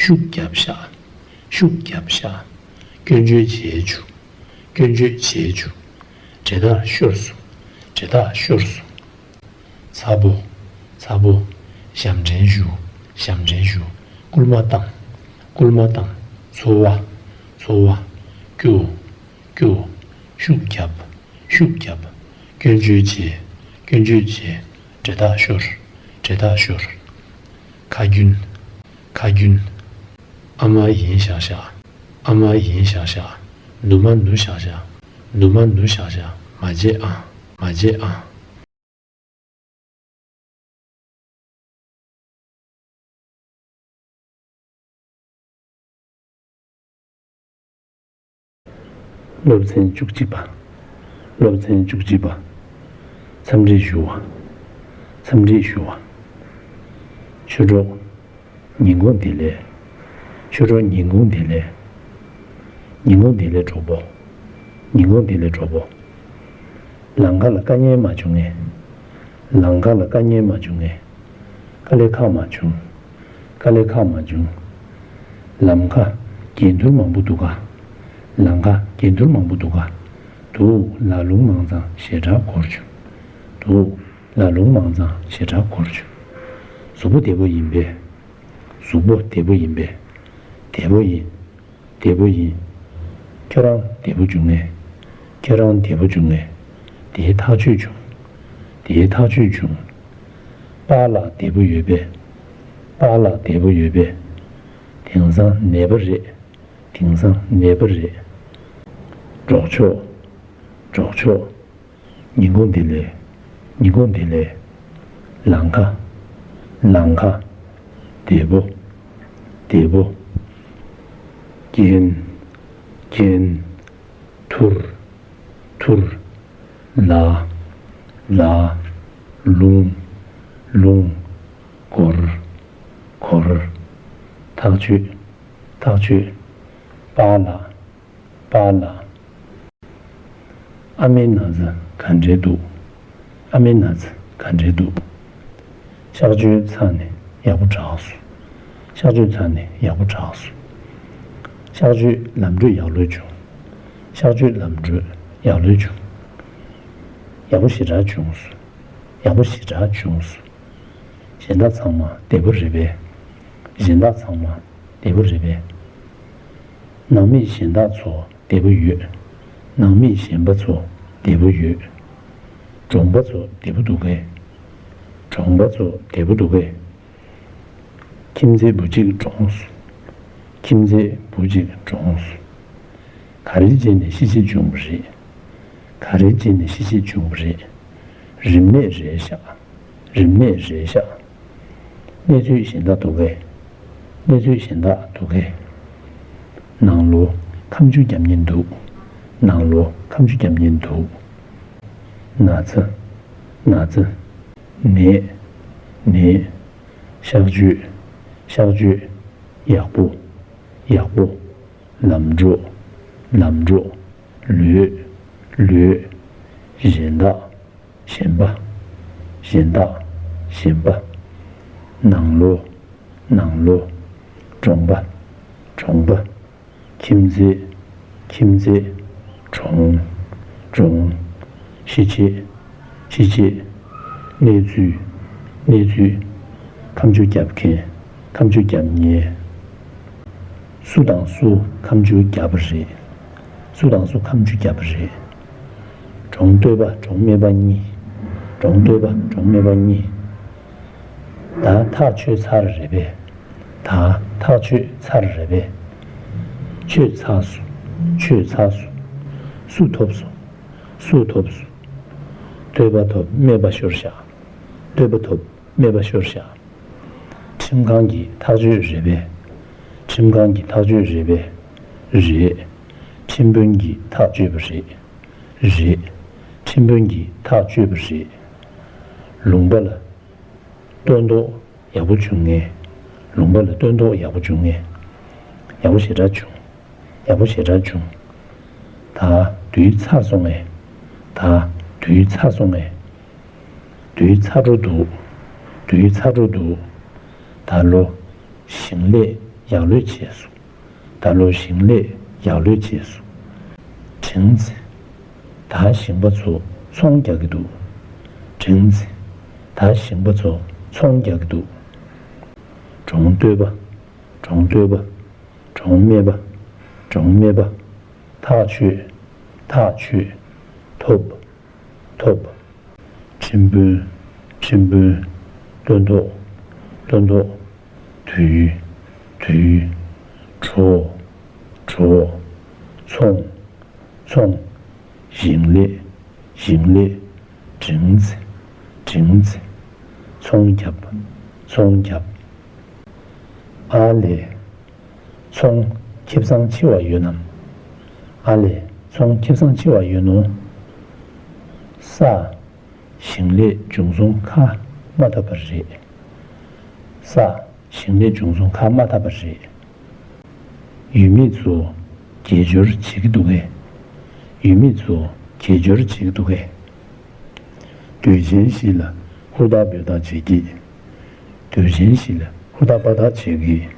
ཤུགས་བརྒྱབ་བཞག་ཤུགས་བརྒྱབ་བཞག་སྐྱོན་བརྗོད་བྱས་བྱུང་། སྐྱོན་བརྗོད་བྱས་བྱུང་། འབྲེལ་ཐག་ཤོར་སོང་། འབྲེལ་ཐག་ཤོར་སོང་། ཚ་པོ། ཚ་པོ། ཞབས་འདྲེན་ཞུ། ཞབས་འདྲེན་ཞུ། སྐུལ་མ་བཏང་། སྐུལ་མ་བཏང་། ཚོར་བ། ཚོར་བ། སྐྱོ། སྐྱོ། ཤུགས་རྒྱབ། ཤུགས་རྒྱབ། སྐྱོན་བརྗོད་བྱེད། སྐྱོན་བརྗོད་བྱེད། འབྲེལ་ཐག་ཤོར། འབྲེལ་ཐག་ཤོར། ཁ་རྒྱུན། ཁ་རྒྱུན། ཨ་མ་ཡིན་ཤག་ཤག་ཨ་མ་ཡིན་ཤག་ཤག་ནུ་མ་ནུ་ཤག་ཤག་ནུ་མ་ནུ་ཤག་ཤག་མ་བརྗེད་ཨ། མ་བརྗེད་ཨ། སློབ་ཚན་བཅུ་གཅིག་པ། སློབ་ཚན་བཅུ་གཅིག་པ། འཚམས་འདྲི་ཞུ་བ། འཚམས་འདྲི་ཞུ་བ། ཆོས་གྲོགས། ཉིན་གུང་བདེ་ལེགས། ཆོས་གྲོགས། ཉིན་གུང་བདེ་ལེགས། ཉིན་གུང་བདེ་ལེགས་གྲོགས་པོ། ཉིན་གུང་བདེ་ལེགས་གྲོགས་པོ། ལམ་ཁ་ལ་དཀའ་ངལ་མ་བྱུང་ངས། ལམ་ཁ་ལ་དཀའ་ངལ་མ་བྱུང་ངས། དཀའ་ལས་ཁག་མ་བྱུང་། དཀའ་ལས་ཁག་མ་བྱུང་། ལམ་ཁ་འགྲན་བསྡུར་མང་པོ་འདུག་ག་ལམ་ཁ་འགྲན་བསྡུར་མང་པོ་འདུག་ག་འདུག་ལ་ལུང་མང་ཙང་ཞེ་དྲག་འགོར་བྱུང་། འདུག་ལ་ལུང་མང་ཙང་ཞེ་དྲག་འགོར་བྱུང་། གཟུགས་པོ་བདེ་པོ་ཡིན་པས། གཟུགས་པོ་བདེ་པོ་ཡིན་པས། བདེ་པོ་ཡིན། བདེ་པོ་ཡིན། ཁྱོད་རང་བདེ་པོ་བྱུང་ངས། ཁྱོད་རང་བདེ་པོ་བྱུང་ངས། དེའི་ཐག་གཅོད་བྱུང་། དེའི་ཐག་གཅོད་བྱུང་། པཱ་ལགས་བདེ་པོ་ཡོད་པས། པཱ་ལགས་བདེ་པོ་ཡོད་པས། དེང་སང་ནད་པ་རེད། དེང་སང་ནད་པ་རེད། གྲོགས་མཆོག་གྲོགས་མཆོག་ཉིན་གུང་བདེ་ལེགས། ཉིན་གུང་བདེ་ལེགས། ལམ་ཁ། ལམ་ཁ། བདེ་པོ། བདེ་པོ། རྐྱེན། རྐྱེན། ཐུར། ཐུར། ལ། ལ། ལུང་། ལུང་། སྒོར། སྒོར། ཐག་གཅོད། ཐག་གཅོད། པཱ་ལགས། པཱ་ལགས། ཨ་མའི་ན་ཚ་ག་འདྲས་འདུག་ཨ་མའི་ན་ཚ་ག་འདྲས་འདུག་གཤག་བཅོས་ཚར་ནས་ཡག་པོ་དྲག་སོང་། གཤག་བཅོས་ཚར་ནས་ཡག་པོ་དྲག་སོང་། གཤག་བཅོས་ལམ་འགྲོ་ཡག་ལོས་བྱུང་། གཤག་བཅོས་ལམ་འགྲོ་ཡག་ལོས་བྱུང་། ཡག་པོ་ཞེ་དྲག་བྱུང་སོང་། ཡག་པོ་ཞེ་དྲག་བྱུང་སོང་། གཞན་དག་ཚང་མ་བདེ་པོ་རེད་པས། གཞན་དག་ཚང་མ་བདེ་པོ་རེད་པས། ནང་མི་གཞན་དག་ཚོ་བདེ་པོ་ཡོད། ནང་མི་གཞན་པ་ཚོ་བདེ་པོ་ཡོད། གྲོང་པ་ཚོ་བདེ་པོ་འདུག་གས། གྲོང་པ་ཚོ་བདེ་པོ་འདུག་གས། ཁྱིམ་མཚེས་བུ་གཅིག་གྲོངས་སོང་། ཁྱིམ་མཚེས་བུ་གཅིག་གྲོངས་སོང་། ག་རེ་བྱས་ནས་ཤི་ཤི་བྱུང་བ་རེད། ག་རེ་བྱས་ནས་ཤི་ཤི་བྱུང་བ་རེད། རིམས་ནད་རེད་ཤག་རིམས་ནད་རེད་ཤག་གནས་ཚུལ་གཞན་དག་འདུག་གས། གནས་ཚུལ་གཞན་དག་འདུག་གས། ནང་ལོ་ཁ་མཆུ་རྒྱབ་ཉེན་འདུག་ནང་ལོ་ཁ་མཆུ་རྒྱབ་ཉེན་འདུག་ན་ཚ། ན་ཚ། ནད། ནད། གཤག་བཅོས། གཤག་བཅོས། ཡག་པོ། ཡག་པོ། ལམ་འགྲོ། ལམ་འགྲོ། ལོས། ལོས། གཞན་དག་གཞན་པ། གཞན་དག་གཞན་པ། ནང་ལོ། ནང་ལོ། གྲོང་པ། གྲོང་པ། ཁྱིམ་མཚེས། ཁྱིམ་མཚེས། གྲོང་། གྲོང་། ཤི་ཆེད། ཤི་ཆེད། གནས་ཚུལ། གནས་ཚུལ། ཁ་མཆུ་རྒྱབ་མཁན། ཁ་མཆུ་རྒྱབ་མཁན། སུ་དང་སུ་ཁ་མཆུ་བརྒྱབ་པ་རེད། སུ་དང་སུ་ཁ་མཆུ་བརྒྱབ་པ་རེད། གྲོང་སྟོད་པ་གྲོང་སྨད་པ་གཉིས། གྲོང་སྟོད་པ་གྲོང་སྨད་པ་གཉིས། ད་ཐག་ཆོད་ཚར་རེད་པས། ད་ཐག་ཆོད་ཚར་རེད་པས། ཆོད་ཚར་སོང་། ཆོད་ཚར་སོང་། སུ་ཐོབ་སོང་། སུ་ཐོབ་སོང་། སྟོད་པ་ཐོབ་སྨད་པ་ཤོར་ཤག་སྟོད་པ་ཐོབ་སྨད་པ་ཤོར་ཤག་ཁྲིམས་ཁང་གི་ཐག་གཅོད་རེད་པས། ཁྲིམས་ཁང་གི་ཐག་གཅོད་རེད་པས། རེད། ཁྲིམས་དཔོན་གྱིས་ཐག་གཅོད་པ་རེད། རེད། ཁྲིམས་དཔོན་གྱིས་ཐག་གཅོད་པ་རེད། ལུང་པ་ལ་སྟོན་ཐོག་ཡག་པོ་བྱུང་ངས། ལུང་པ་ལ་སྟོན་ཐོག་ཡག་པོ་བྱུང་ངས། ཡག་པོ་ཞེ་དྲག་བྱུང་། ཡག་པོ་ཞེ་དྲག་བྱུང་། ད་དུས་ཚར་སོང་ངས། ད་དུས་ཚར་སོང་ངས། དུས་ཚར་འགྲོ་འདུག་དུས་ཚར་འགྲོ་འདུག་ད་ལོ་ཞིང་ལས་ཡག་ལོས་བྱས་སོང་། ད་ལོ་ཞིང་ལས་ཡག་ལོས་བྱས་སོང་། བྲིན་ཚེ། ད་ཞིང་པ་ཚོ་ཚོང་རྒྱག་གི་འདུག་འགྲིག་འདུག་ད་ཞིང་པ་ཚོ་ཚོང་རྒྱག་གི་འདུག་གྲོང་སྟོད་པ། གྲོང་སྟོད་པ། གྲོང་སྨད་པ། གྲོང་སྨད་པ། ཐག་ཆོད། ཐག་ཆོད། ཐོབ། ཐོབ། ཁྲིམས་དཔོན། ཁྲིམས་དཔོན། སྟོན་ཐོག། སྟོན་ཐོག། དུས། དུས། གྲོ། གྲོ། ཚོང་། ཚོང་། ཞིང་ལས། ཞིང་ལས། འགྲིག་འདུག་འགྲིག་འདུག་ཚོང་རྒྱབ། ཚོང་རྒྱབ། ཨ་ལས། ཚོང་ཁེ་བཟང་ཆེ་བ་ཡོད་ནམ། ཨ་ལས། ཚོང་ཁེ་བཟང་ཆེ་བ་ཡོད་ནོ། ས། ཞིང་ལས་བྱུང་སོང་ཁ་མ་ཐབས་པ་རེད། ས། ཞིང་ལས་བྱུང་སོང་ཁ་མ་ཐབས་པ་རེད། ཡུལ་མི་ཚོ་དགེ་སྦྱོར་བྱེད་ཀྱི་འདུག་གས། ཡུལ་མི་ཚོ་དགེ་སྦྱོར་བྱེད་ཀྱི་འདུག་གས། དུས་ཆེན་ཞིག་ལ་ཧུར་ཐག་འབད་ཐག་བྱེད་ཀྱི། དུས་ཆེན་ཞིག་ལ་ཧུར་ཐག་འབད་ཐག་བྱེད་ཀྱི།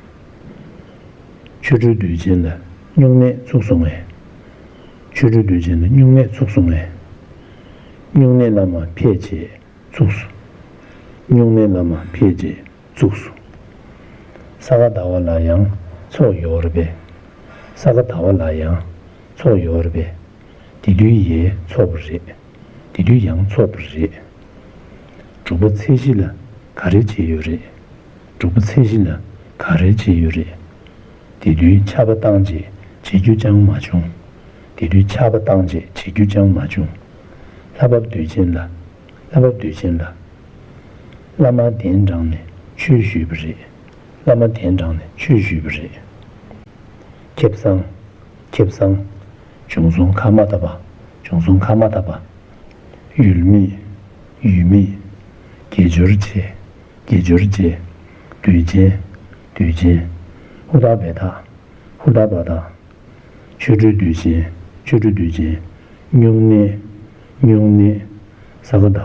ཆོ་འཕྲུལ་དུས་ཆེན་ལ་སྨྱུང་གནས་ཚུགས་སོང་ངས། ཆོ་འཕྲུལ་དུས་ཆེན་ལ་སྨྱུང་གནས་ཚུགས་སོང་ངས། སྨྱུང་གནས་བླ་མ་ཕེབས་བྱས་ཚུགས་སོང་། སྨྱུང་གནས་བླ་མ་ཕེབས་བྱས་ཚུགས་སོང་། ས་ག་ཟླ་བ་ལ་ཡང་ཚོགས་ཡོད་རེད་པས། ས་ག་ཟླ་བ་ལ་ཡང་ཚོགས་ཡོད་རེད་པས། དེ་དུས་ཡང་ཚོགས་པ་རེད། དེ་དུས་ཡང་ཚོགས་པ་རེད། དྲུག་པ་ཚེས་བཞི་ལ་ག་རེ་བྱས་ཡོད་རེད། དྲུག་པ་ཚེས་བཞི་ལ་ག་རེ་བྱས་ཡོད་རེད། དེ་དུས་ཆར་པ་བཏང་རྗེས་བྱེད་རྒྱུ་ཅང་མ་བྱུང་། དེ་དུས་ཆར་པ་བཏང་རྗེས་བྱེད་རྒྱུ་ཅང་མ་བྱུང་། ལྷ་བབས་དུས་ཆེན་ལ། ལྷ་བབས་དུས་ཆེན་ལ། བླ་མ་གདན་དྲངས་ནས་ཆོས་ཞུས་པ་རེད། བླ་མ་གདན་དྲངས་ནས་ཆོས་ཞུས་པ་རེད། ཁེ་བཟང་། ཁེ་བཟང་། བྱུང་སོང་ཁ་མ་ཐབས་པ། བྱུང་སོང་ཁ་མ་ཐབས་པ། ཡུལ་མི། ཡུལ་མི། དགེ་སྦྱོར་བྱེད། དགེ་སྦྱོར་བྱེད། དུས་ཆེན། དུས་ཆེན། ཧུར་ཐག་འབད་ཐག་ཧུར་ཐག་འབད་ཐག་ཆོ་འཕྲུལ་དུས་ཆེན། ཆོ་འཕྲུལ་དུས་ཆེན། སྨྱུང་གནས། སྨྱུང་གནས། ས་ག་ཟླ་བ།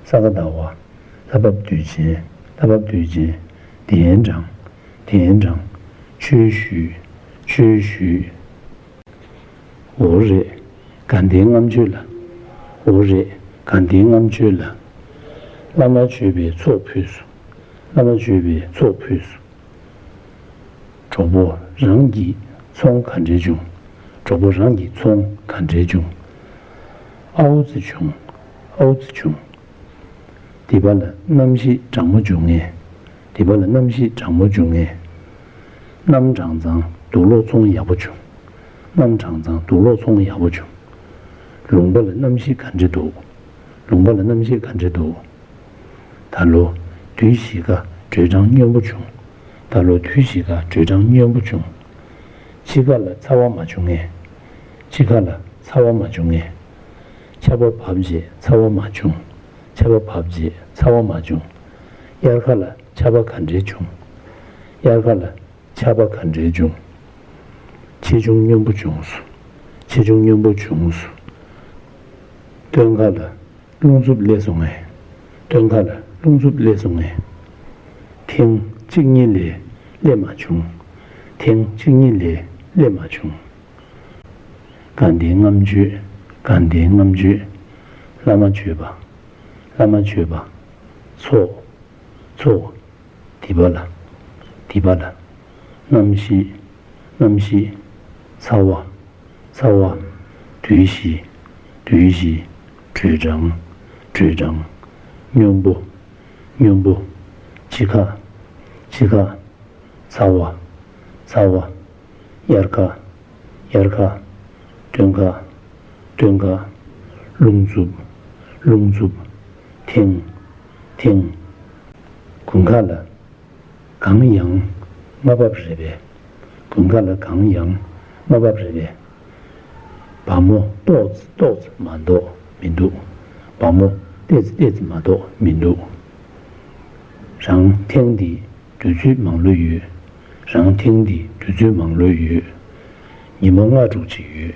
ས་ག་ཟླ་བ། ལྷ་བབས་དུས་ཆེན། ལྷ་བབས་དུས་ཆེན། གདན་དྲངས། གདན་དྲངས། ཆོས་ཞུས། ཆོས་ཞུས། འོ་རེད། དགའ་ལྡན་ལྔ་མཆོད་ལ། འོ་རེད། དགའ་ལྡན་ལྔ་མཆོད་ལ། བླ་མ་མཆོད་པའི་ཚོགས་ཕུལ་སོང་། བླ་མ་མཆོད་པའི་ཚོགས་ཕུལ་སོང་། གྲོགས་པོ་རང་གི་ཚོང་ག་འདྲས་བྱུང་། གྲོགས་པོ་རང་གི་ཚོང་ག་འདྲས་བྱུང་། ཨའུ་ཙི་བྱུང་། ཨའུ་ཙི་བྱུང་། སྡིག་པ་ལ་རྣམ་ཤེས་གྲང་མོ་བྱུང་ངས། སྡིག་པ་ལ་རྣམ་ཤེས་གྲང་མོ་བྱུང་ངས། གནམ་གྲང་ཙང་དུག་ལོག་ཚོང་ཡག་པོ་བྱུང་། གནམ་གྲང་ཙང་དུག་ལོག་ཚོང་ཡག་པོ་བྱུང་། ལུང་པ་ལ་རྣམ་ཤེས་ག་འདྲས་འདུག། ལུང་པ་ལ་རྣམ་ཤེས་ག་འདྲས་འདུག། ད་ལོ་དུས་བཞི་ཀ་དྲོད་གྲང་སྙོམས་པོ་བྱུང་། ད་ལོ་དུས་བཞི་ཀ་དྲོད་གྲང་སྙོམས་པོ་བྱུང་། དཔྱིད་ཀ་ལ་ཚ་བ་མ་བྱུང་ངས། དཔྱིད་ཀ་ལ་ཚ་བ་མ་བྱུང་ངས། ཆར་པ་བབས་རྗེས་ཚ་བ་མ་བྱུང་། ཆར་པ་བབས་རྗེས་ཚ་བ་མ་བྱུང་། དབྱར་ཁ་ལ་ཆར་པ་ག་འདྲས་བྱུང་། དབྱར་ཁ་ལ་ཆར་པ་ག་འདྲས་བྱུང་། ཆེ་ཆུང་སྙོམས་པོ་བྱུང་སོང་། ཆེ་ཆུང་སྙོམས་པོ་བྱུང་སོང་། སྟོན་ཁ་ལ་རླུང་འཚུབ་སླེབས་སོང་ངས། སྟོན་ཁ་ལ་རླུང་འཚུབ་སླེབས་སོང་ངས། ཐེངས་གཅིག་གཉིས་ལས་སླེབས་མ་བྱུང་། ཐེངས་གཅིག་གཉིས་ལས་སླེབས་མ་བྱུང་། དགའ་ལྡན་ལྔ་མཆོད། དགའ་ལྡན་ལྔ་མཆོད། བླ་མ་མཆོད་པ། བླ་མ་མཆོད་པ། ཚོགས། ཚོགས། སྡིག་པ་ལ། སྡིག་པ་ལ། རྣམ་ཤེས། རྣམ་ཤེས། ཚ་བ། ཚ་བ། དུས་བཞི། དུས་བཞི། དྲོད་གྲང་། དྲོད་གྲང་། སྙོམས་པོ། སྙོམས་པོ། དཔྱིད་ཁ། དཔྱིད་ཁ། ཚ་བ། ཚ་བ། དབྱར་ཁ། དབྱར་ཁ། སྟོན་ཁ། སྟོན་ཁ། རླུང་འཚུབ། རླུང་འཚུབ། ཐེངས། ཐེངས། དགུན་ཁ་ལ་གངས་ཡང་མ་བབས་རེད་པས། དགུན་ཁ་ལ་གངས་ཡང་མ་བབས་རེད་པས། བ་མོ་ཏོག་ཙི་ཏོག་ཙི་མ་གཏོགས་མི་འདུག། བ་མོ་ཏོག་ཙི་ཏོག་ཙི་མ་གཏོགས་མི་འདུག། རང་ཐེངས་འདི་དུས་ཚོད་མང་ལོས་ཡོད། རང་ཐེངས་འདི་དུས་ཚོད་མང་ལོས་ཡོད། ཉི་མ་ལྔ་དྲུག་ཅིག་ཡོད།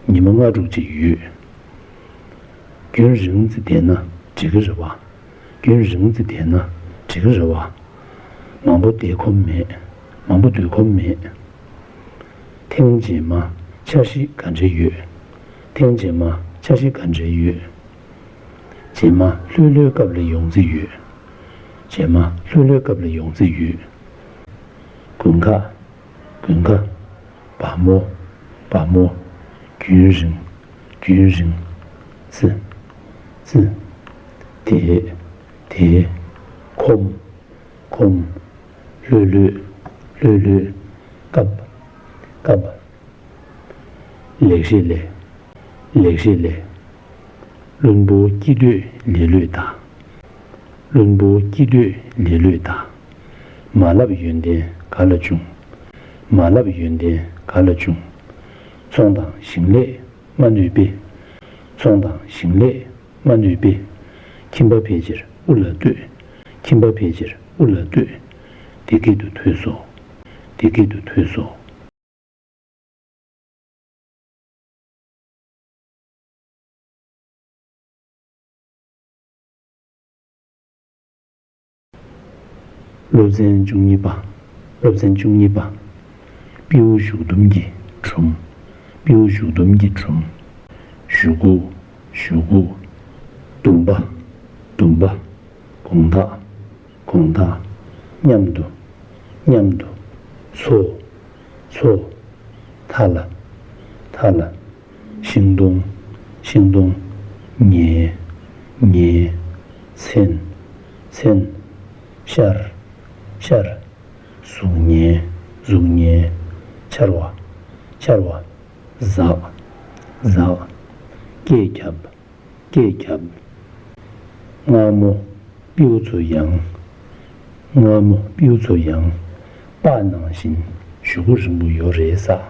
ཉི་མ་ལྔ་དྲུག་ཅིག་ཡོད། རྒྱུན་རིང་ཙི་བསྡད་ན་འགྲིག་གི་རེད་བ། རྒྱུན་རིང་ཙི་བསྡད་ན་འགྲིག་གི་རེད་བ། མང་པོ་བསྡད་ཁོམ་མེད། མང་པོ་སྡོད་ཁོམ་མེད། ཐེངས་རྗེས་མ་འཆར་གཞི་ག་འདྲ་ཡོད། ཐེངས་རྗེས་མ་ འཆར་གཞི་ག་འདྲ་ཡོད། རྗེས་མ་ལྷོད་ལྷོད་སྐབས་ལ་ཡོང་རྩིས་ཡོད། རྗེས་མ་ལྷོད་ལྷོད་སྐབས་ལ་ཡོང་རྩིས་ཡོད། དགུན་ཁ། དགུན་ཁ། བ་མོ། བ་མོ། རྒྱུན་རིང་། རྒྱུན་རིང་། ཙི། ཙི། དེ། དེ། ཁོམ། ཁོམ། ལྷོད་ལྷོད། ལྷོད་ལྷོད། སྐབས། སྐབས། ལེགས་བཤད་ལས། ལེགས་བཤད་ལས། བླུན་པོ་སྐྱིད་འདོད་ལེ་ལོས་ད། བླུན་པོ་སྐྱིད་འདོད་ལེ་ལོས་ད། མ་ལབ་ཡོན་ཏན་ག་ལ་བྱུང་། མ་ལབ་ཡོན་ཏན་ག་ལ་བྱུང་། ཚོང་དང་ཞིང་ལས་མ་ནུས་པས། ཚོང་དང་ཞིང་ལས་མ་ནུས་པས། ཁྱིམ་པ་ཕལ་ཆེར་དབུ་ལ་ལྟོས། ཁྱིམ་པ་ཕལ་ཆེར་དབུ་ལ་ལྟོས། དེ་སྐད་དུ་ཐོས་སོ། དེ་སྐད་དུ་ཐོས་སོ། སློབ་ཚན་བཅུ་གཉིས་པ། སློབ་ཚན་བཅུ་གཉིས་པ། སྤྲེའུ་གཞུ་འདོམ་གྱི་སྒྲུང་། སྤྲེའུ་གཞུ་འདོམ་གྱི་སྒྲུང་། གཞུ་གུ། གཞུ་གུ། འདུམ་པ། འདུམ་པ། དགོང་དག། དགོང་དག། མཉམ་དུ། མཉམ་དུ། མཚོ། མཚོ། ཐ་ལ། ཐ་ལ། ཤིང་སྡོང་། ཤིང་སྡོང་། ཉལ། ཉལ། མཚན། མཚན། ཤར། ཤར། གཟུགས་བརྙན། གཟུགས་བརྙན། ཆར་བ། ཆར་བ། ཟག། ཟག། སྐད་རྒྱབ། སྐད་རྒྱབ། མངར་མོ། སྤྲེའུ་ཚོ་ཡང་། མངར་མོ། སྤྲེའུ་ཚོ་ཡང་། པཱ་ནང་བཞིན་གཞུ་གུ་རིང་པོ་ཡོད་རེད་ས།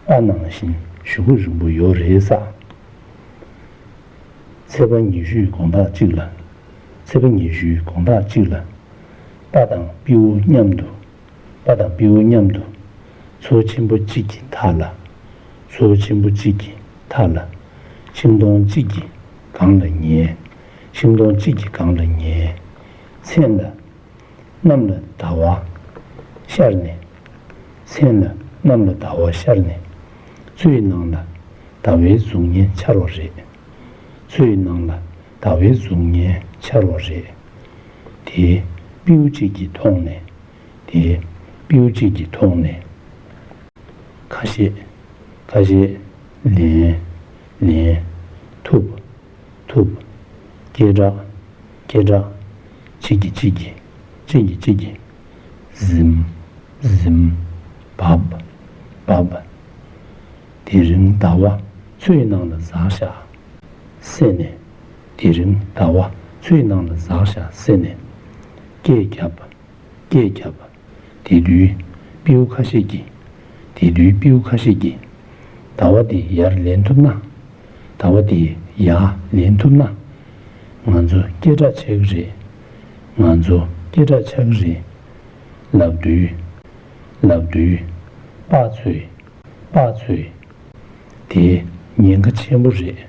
པཱ་ནང་བཞིན་གཞུ་གུ་རིང་པོ་ཡོད་རེད་ས། ཚེས་པ་ཉི་ཤུའི་དགོང་དག་ཅིག་ལ། ཚེས་པ་ཉི་ཤུའི་དགོང་དག་ཅིག་ལ། པཱ་དང་སྤྲེའུ་མཉམ་དུ། པཱ་དང་སྤྲེའུ་མཉམ་དུ། མཚོ་ཆེན་པོ་གཅིག་གི་མཐའ་ལ། མཚོ་ཆེན་པོ་གཅིག་གི་མཐའ་ལ། ཤིང་སྡོང་གཅིག་གི་སྒང་ལ་ཉལ། ཤིང་སྡོང་གཅིག་གི་སྒང་ལ་ཉལ། མཚན་ལ། གནམ་ལ་ཟླ་བ་ཤར་ནས། མཚན་ལ་གནམ་ལ་ཟླ་བ་ཤར་ནས། མཚོའི་ནང་ལ་ཟླ་བའི་གཟུགས་བརྙན་འཆར་བ་རེད། མཚོའི་ནང་ལ་ཟླ་བའི་གཟུགས་བརྙན་འཆར་བ་རེད། དེ་སྤྲེའུ་གཅིག་གིས་མཐོང་ནས། དེ་སྤྲེའུ་གཅིག་གིས་མཐོང་ནས། ཁ་ཤས། ཁ་ཤས། ལན། ལན། ཐུབ། ཐུབ། སྐད་གྲགས། སྐད་གྲགས། གཅིག་གིས་གཅིག་གིས། གཅིག་གིས་གཅིག་གིས། གཟིམ། གཟིམ། བབས། བབས། དེ་རིང་ཟླ་བ་མཚོའི་ནང་ལ་འཛེགས་བཞག་ཟེར་ནས། དེ་རིང་ཟླ་བ་མཚོའི་ནང་ལ་འཛེགས་བཞག་ཟེར་ནས། སྐད་བརྒྱབ། སྐད་བརྒྱབ། དེ་དུས་སྤྲེའུ་ཁ་ཤས་ཀྱིས། དེ་དུས་སྤྲེའུ་ཁ་ཤས་ཀྱིས། ཟླ་བ་དེ་ཡར་ལེན་ཐུབ་ན། ཟླ་བ་དེ་ཡར་ལེན་ཐུབ་ན། ང་ཚོ་སྐད་གྲགས་ཆགས་ཀྱི་རེད། ང་ཚོ་སྐད་གྲགས་ཆགས་ཀྱི་རེད། ལབ་དུས། ལབ་དུས། པཱ་ཚོས། པཱ་ཚོས། དེ་ཉེན་ཁ་ཆེན་པོ་རེད།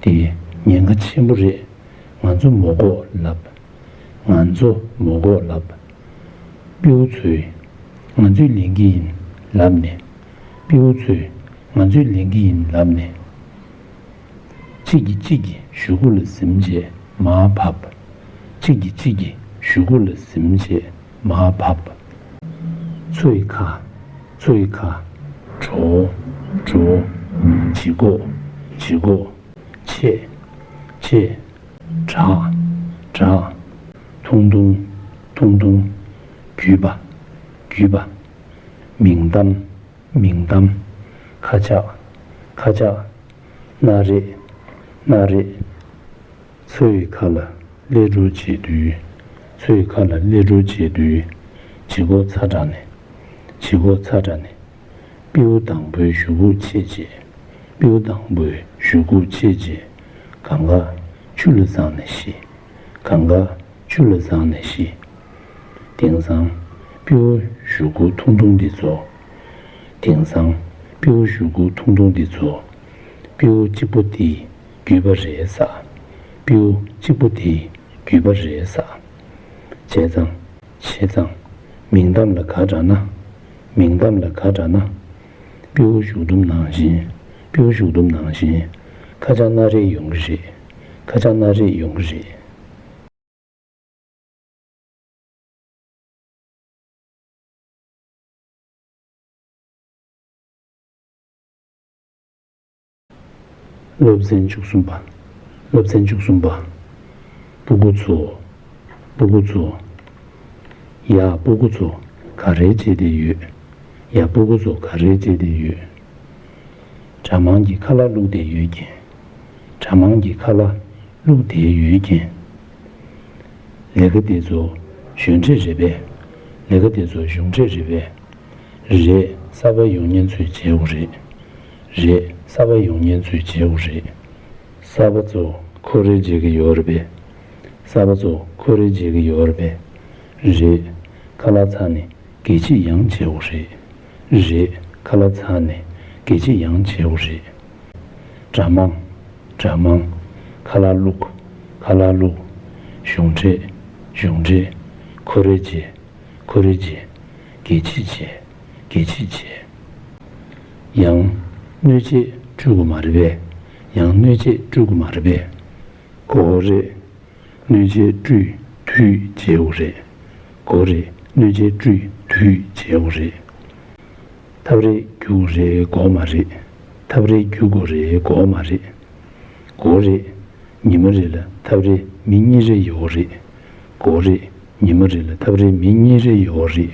དེ་ཉེན་ཁ་ཆེན་པོ་རེད། ང་ཚོ་མ་དགོས་ལབ། ང་ཚོ་མ་དགོས་ལབ། སྤྲེའུ་ཚོས། ང་ཚོས་ལེན་གྱི་ཡིན་ལབ་ནས། སྤྲེའུ་ཚོས། ང་ཚོས་ལེན་གྱི་ཡིན་ལབ་ནས། གཅིག་གིས་གཅིག་གི་གཞུ་གུ་ལ་གཟིམ་བྱས་མར་བབས། གཅིག་གིས་གཅིག་གི་གཞུ་གུ་ལ་གཟིམ་བྱས་མར་བབས། མཚོ་ཡི་ཁ། མཚོ་ཡི་ཁ། གྲོ། གྲོ། བྱི་གོག། བྱི་གོག། ཆས། ཆས། བྲག། བྲག། ཐུང་ཐུང་། ཐུང་ཐུང་། རྒྱུད་པ། རྒྱུད་པ། མིང་གཏམ། མིང་གཏམ། ཁ་ཆག། ཁ་ཆག། སྣ་རེད། སྣ་རེད། མཚོ་ཡི་ཁ་ལ་སླེབས་འགྲོ་བྱེད་དུས། མཚོ་ཡི་ཁ་ལ་སླེབས་འགྲོ་བྱེད་དུས། བྱི་གོག་ཚ་དྲགས་ནས། བྱི་གོག་ཚ་དྲགས་ནས། སྤྲེའུ་དང་པོའི་གཞུ་གུ་ཆད་བྱས། སྤྲེའུ་དང་པོའི་གཞུ་གུ་ཆད་བྱས། གངྒཱ་ཆུ་ལ་བཟང་ནས་ཤི། གངྒཱ་ཆུ་ལ་བཟང་ནས་ཤི། དེང་སང་སྤྲེའུ་གཞུ་གུ་ཐུང་ཐུང་འདི་ཚོ། དེང་སང་སྤྲེའུ་གཞུ་གུ་ཐུང་ཐུང་འདི་ཚོ། སྤྲེའུ་གཅིག་པོ་དེའི་རྒྱུད་པ་རེད་ས། སྤྲེའུ་གཅིག་པོ་དེའི་རྒྱུད་པ་རེད་ས། བྱས་ཙང་། བྱས་ཙང་། མིང་གཏམ་ལ་ག་དྲག་ན། མིང་གཏམ་ལ་ག་དྲག་ན། སྤྲེའུ་གཞུ་འདོམ་ནང་བཞིན། སྤྲེའུ་གཞུ་འདོམ་ནང་བཞིན། ཁ་བྱང་སྣ་རེ་ཡོང་གི་རེད། ཁ་བྱང་སྣ་རེ་ཡོང་གི་རེད། སློབ་ཚན་བཅུ་གསུམ་པ། སློབ་ཚན་བཅུ་གསུམ་པ། སྤུ་གུ་ཚོ། སྤུ་གུ་ཚོ། ཡ། སྤུ་གུ་ཚོ་ག་རེ་བྱེད་བསྡད་ཡོད། ཡ། སྤུ་གུ་ཚོ་ག་རེ་བྱེད་བསྡད་ཡོད། གྲྭ་མང་གིས་ཁ་ལག་བླུགས་བསྡད་ཡོད་ཀྱིན། གྲྭ་མང་གིས་ཁ་ལག་བླུགས་བསྡད་ཡོད་ཀྱིན། ལས་ཀ་དེ་ཚོ་གཞོན་འཕྲད་རེད་པས། ལས་ཀ་དེ་ཚོ་གཞོན་འཕྲད་རེད་པས། རེད། གསར་པ་ཡོང་མཁན་ཚོས་བྱེད་དགོས་རེད། རེད། གསར་པ་ཡོང་མཁན་ཚོས་བྱེད་དགོས་རེད། གསར་པ་ཚོ་ཁོ་རེ་བྱེད་ཀྱི་ཡོད་རེད་པས། གསར་པ་ཚོ་ཁོ་རེ་བྱེད་ཀྱི་ཡོད་རེད་པས། རེད། ཁ་ལག་ཚར་ནས་སྐད་ཆ་ཡང་བྱེད་དགོས་རེད། རེད། ཁ་ལག་ཚར་ནས་སྐད་ཆ་ཡང་བྱེད་དགོས་རེད། གྲྭ་མང་། གྲྭ་མང་། ཁ་ལག་བླུགས། ཁ་ལག་བླུགས། གཞུང་འབྲེལ། གཞུང་འབྲེལ། ཁོ་རེ་བྱེད། ཁོ་རེ་བྱེད། སྐད་ཆ་བྱེད། སྐད་ཆ་བྱེད། ཡང་སྣོད་ཆས་བཀྲུ་དགོས་མ་རེད་པས། ཡང་སྣོད་ཆས་བཀྲུ་དགོས་མ་རེད་པས། གོ་རེད། སྣོད་ཆས་བཀྲུས་དུས་བྱེད་དགོས་རེད། གོ་རེད། སྣོད་ཆས་བཀྲུས་དུས་བྱེད་དགོས་རེད། ཐབ་རེས་རྒྱུག་རེད་དགོས་མ་རེད། ཐབ་རེས་རྒྱུག་དགོས་རེད་དགོས་མ་རེད། གོ་རེད། ཉི་མ་རེ་ལ་ཐབ་རེས་མི་གཉིས་རེ་ཡོད་རེད། གོ་རེད། ཉི་མ་རེ་ལ་ཐབ་རེས་མི་གཉིས་རེ་ཡོད་རེད།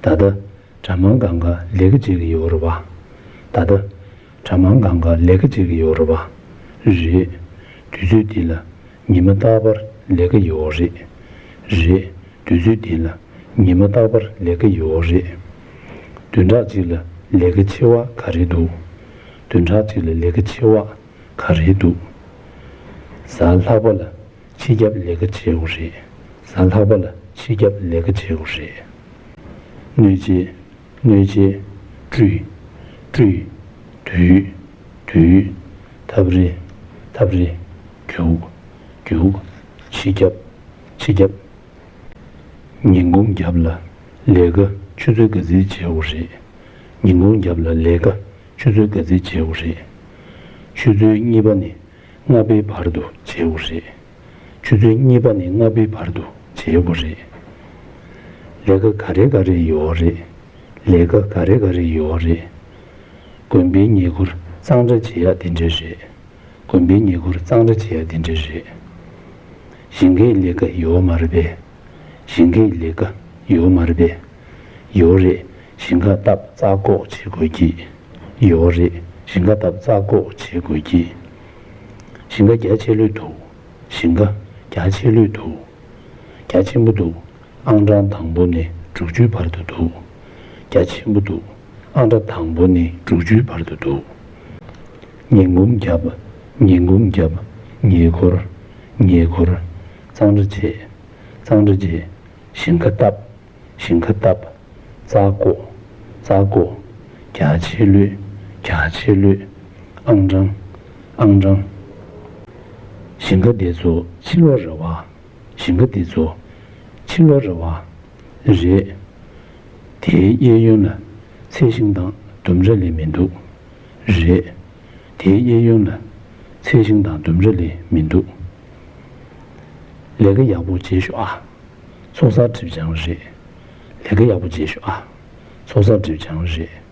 ད་ལྟ་གྲྭ་མང་སྒང་ག་ལས་ཀ་བྱེད་ཀྱི་ཡོད་རེད་པ། ད་ལྟ་གྲྭ་མང་སྒང་ག་ལས་ཀ་བྱེད་ཀྱི་ཡོད་རེད་པ། རེད། དུས་ཚོད་འདི་ལ་ཉི་མ་རྟག་པར་ལས་ཀ་ཡོད་རེད། རེད། དུས་ཚོད་འདི་ལ་ཉི་མ་རྟག་པར་ལས་ཀ་ཡོད་རེད། བདུན་ཕྲག་གཅིག་ལ་ལས་ཀ་ཆེ་བ་ག་རེ་འདུག་བདུན་ཕྲག་གཅིག་ལ་ལས་ཀ་ཆེ་བ་ག་རེ་འདུག་གཟའ་ལྷག་པ་ལ་ཕྱི་རྒྱབ་ལས་ཀ་བྱེད་དགོས་རེད། གཟའ་ལྷག་པ་ལ་ཕྱི་རྒྱབ་ལས་ཀ་བྱེད་དགོས་རེད། སྣོད་ཆས། སྣོད་ཆས། བཀྲུས། བཀྲུས། དུས། དུས། ཐབ་རེས། ཐབ་རེས། རྒྱུག་རྒྱུག་ཕྱི་རྒྱབ། ཕྱི་རྒྱབ། ཉིན་གུང་རྒྱབ་ལ་ལས་ཀ་ཆུ་ཚོད་ག་ཚོད་བྱེད་དགོས་རེད། ཉིན་གུང་རྒྱབ་ལ་ལས་ཀ་ཆུ་ཚོད་ག་ཚོད་བྱེད་དགོས་རེད། ཆུ་ཚོད་གཉིས་པ་ནས་ལྔ་པའི་བར་དུ་བྱེད་དགོས་རེད། ཆུ་ཚོད་གཉིས་པ་ནས་ལྔ་པའི་བར་དུ་བྱེད་དགོས་རེད། ལས་ཀ་ག་རེ་ག་རེ་ཡོད་རེད། ལས་ཀ་ག་རེ་ག་རེ་ཡོད་རེད། དགོན་པའི་ཉེ་འཁོར་གཙང་སྦྲ་བྱེད་ཡག་དེ་འདྲ་རེད། དགོན་པའི་ཉེ་འཁོར་གཙང་སྦྲ་བྱེད་ཡག་དེ་འདྲ་རེད། ཞིང་ཁའི་ལས་ཀ་ཡོད་མ་རེད་པས། ཞིང་ཁའི་ལས་ཀ་ཡོད་མ་རེད་པས། ཡོད་རེད། ཞིང་ཁ་བཏབ་རྩྭ་བཀོག་བྱེད་དགོས་ཀྱི། ཡོད་རེད། ཞིང་ཁ་བཏབ་རྩྭ་བཀོག་བྱེད་དགོས་ཀྱི། ཞིང་ཁ་རྒྱ་ཆེ་ལོས་འདུག་ཞིང་ཁ་རྒྱ་ཆེ་ལོས་འདུག་རྒྱ་ཆེན་པོ་འདུག་ཨང་གྲངས་དང་པོ་ནས་དྲུག་ཅུའི་བར་དུ་འདུག་རྒྱ་ཆེན་པོ་འདུག་ཨང་གྲངས་དང་པོ་ནས་དྲུག་ཅུའི་བར་དུ་འདུག་ཉིན་གུང་རྒྱབ། ཉིན་གུང་རྒྱབ། ཉེ་འཁོར། ཉེ་འཁོར། གཙང་སྦྲ་བྱེད། གཙང་སྦྲ་བྱེད། ཞིང་ཁ་བཏབ། ཞིང་ཁ་བཏབ། རྩྭ་བཀོག་རྩྭ་བཀོག་རྒྱ་ཆེ་ལོས། རྒྱ་ཆེ་ལོས། ཨང་གྲངས། ཨང་གྲངས། ཞིང་ཁ་དེ་ཚོ་ཕྱི་ལོགས་རེད་བ། ཞིང་ཁ་དེ་ཚོ་ཕྱི་ལོགས་རེད་བ། རེད། དེའི་གཡས་གཡོན་ལ་ཚལ་ཞིང་དང་ལྡུམ་ར་ལས་མི་འདུག་རེད། དེའི་གཡས་གཡོན་ལ་ཚལ་ཞིང་དང་ལྡུམ་ར་ལས་མི་འདུག་ལས་ཀ་ཡག་པོ་བྱེད་ཤོག་ཨ། ཚོགས་གསར་གྲིབ་ཆང་རེད། ལས་ཀ་ཡག་པོ་བྱེད་ཤོག་ཨ། ཚོགས་གསར་གྲིབ་ཆང་རེད།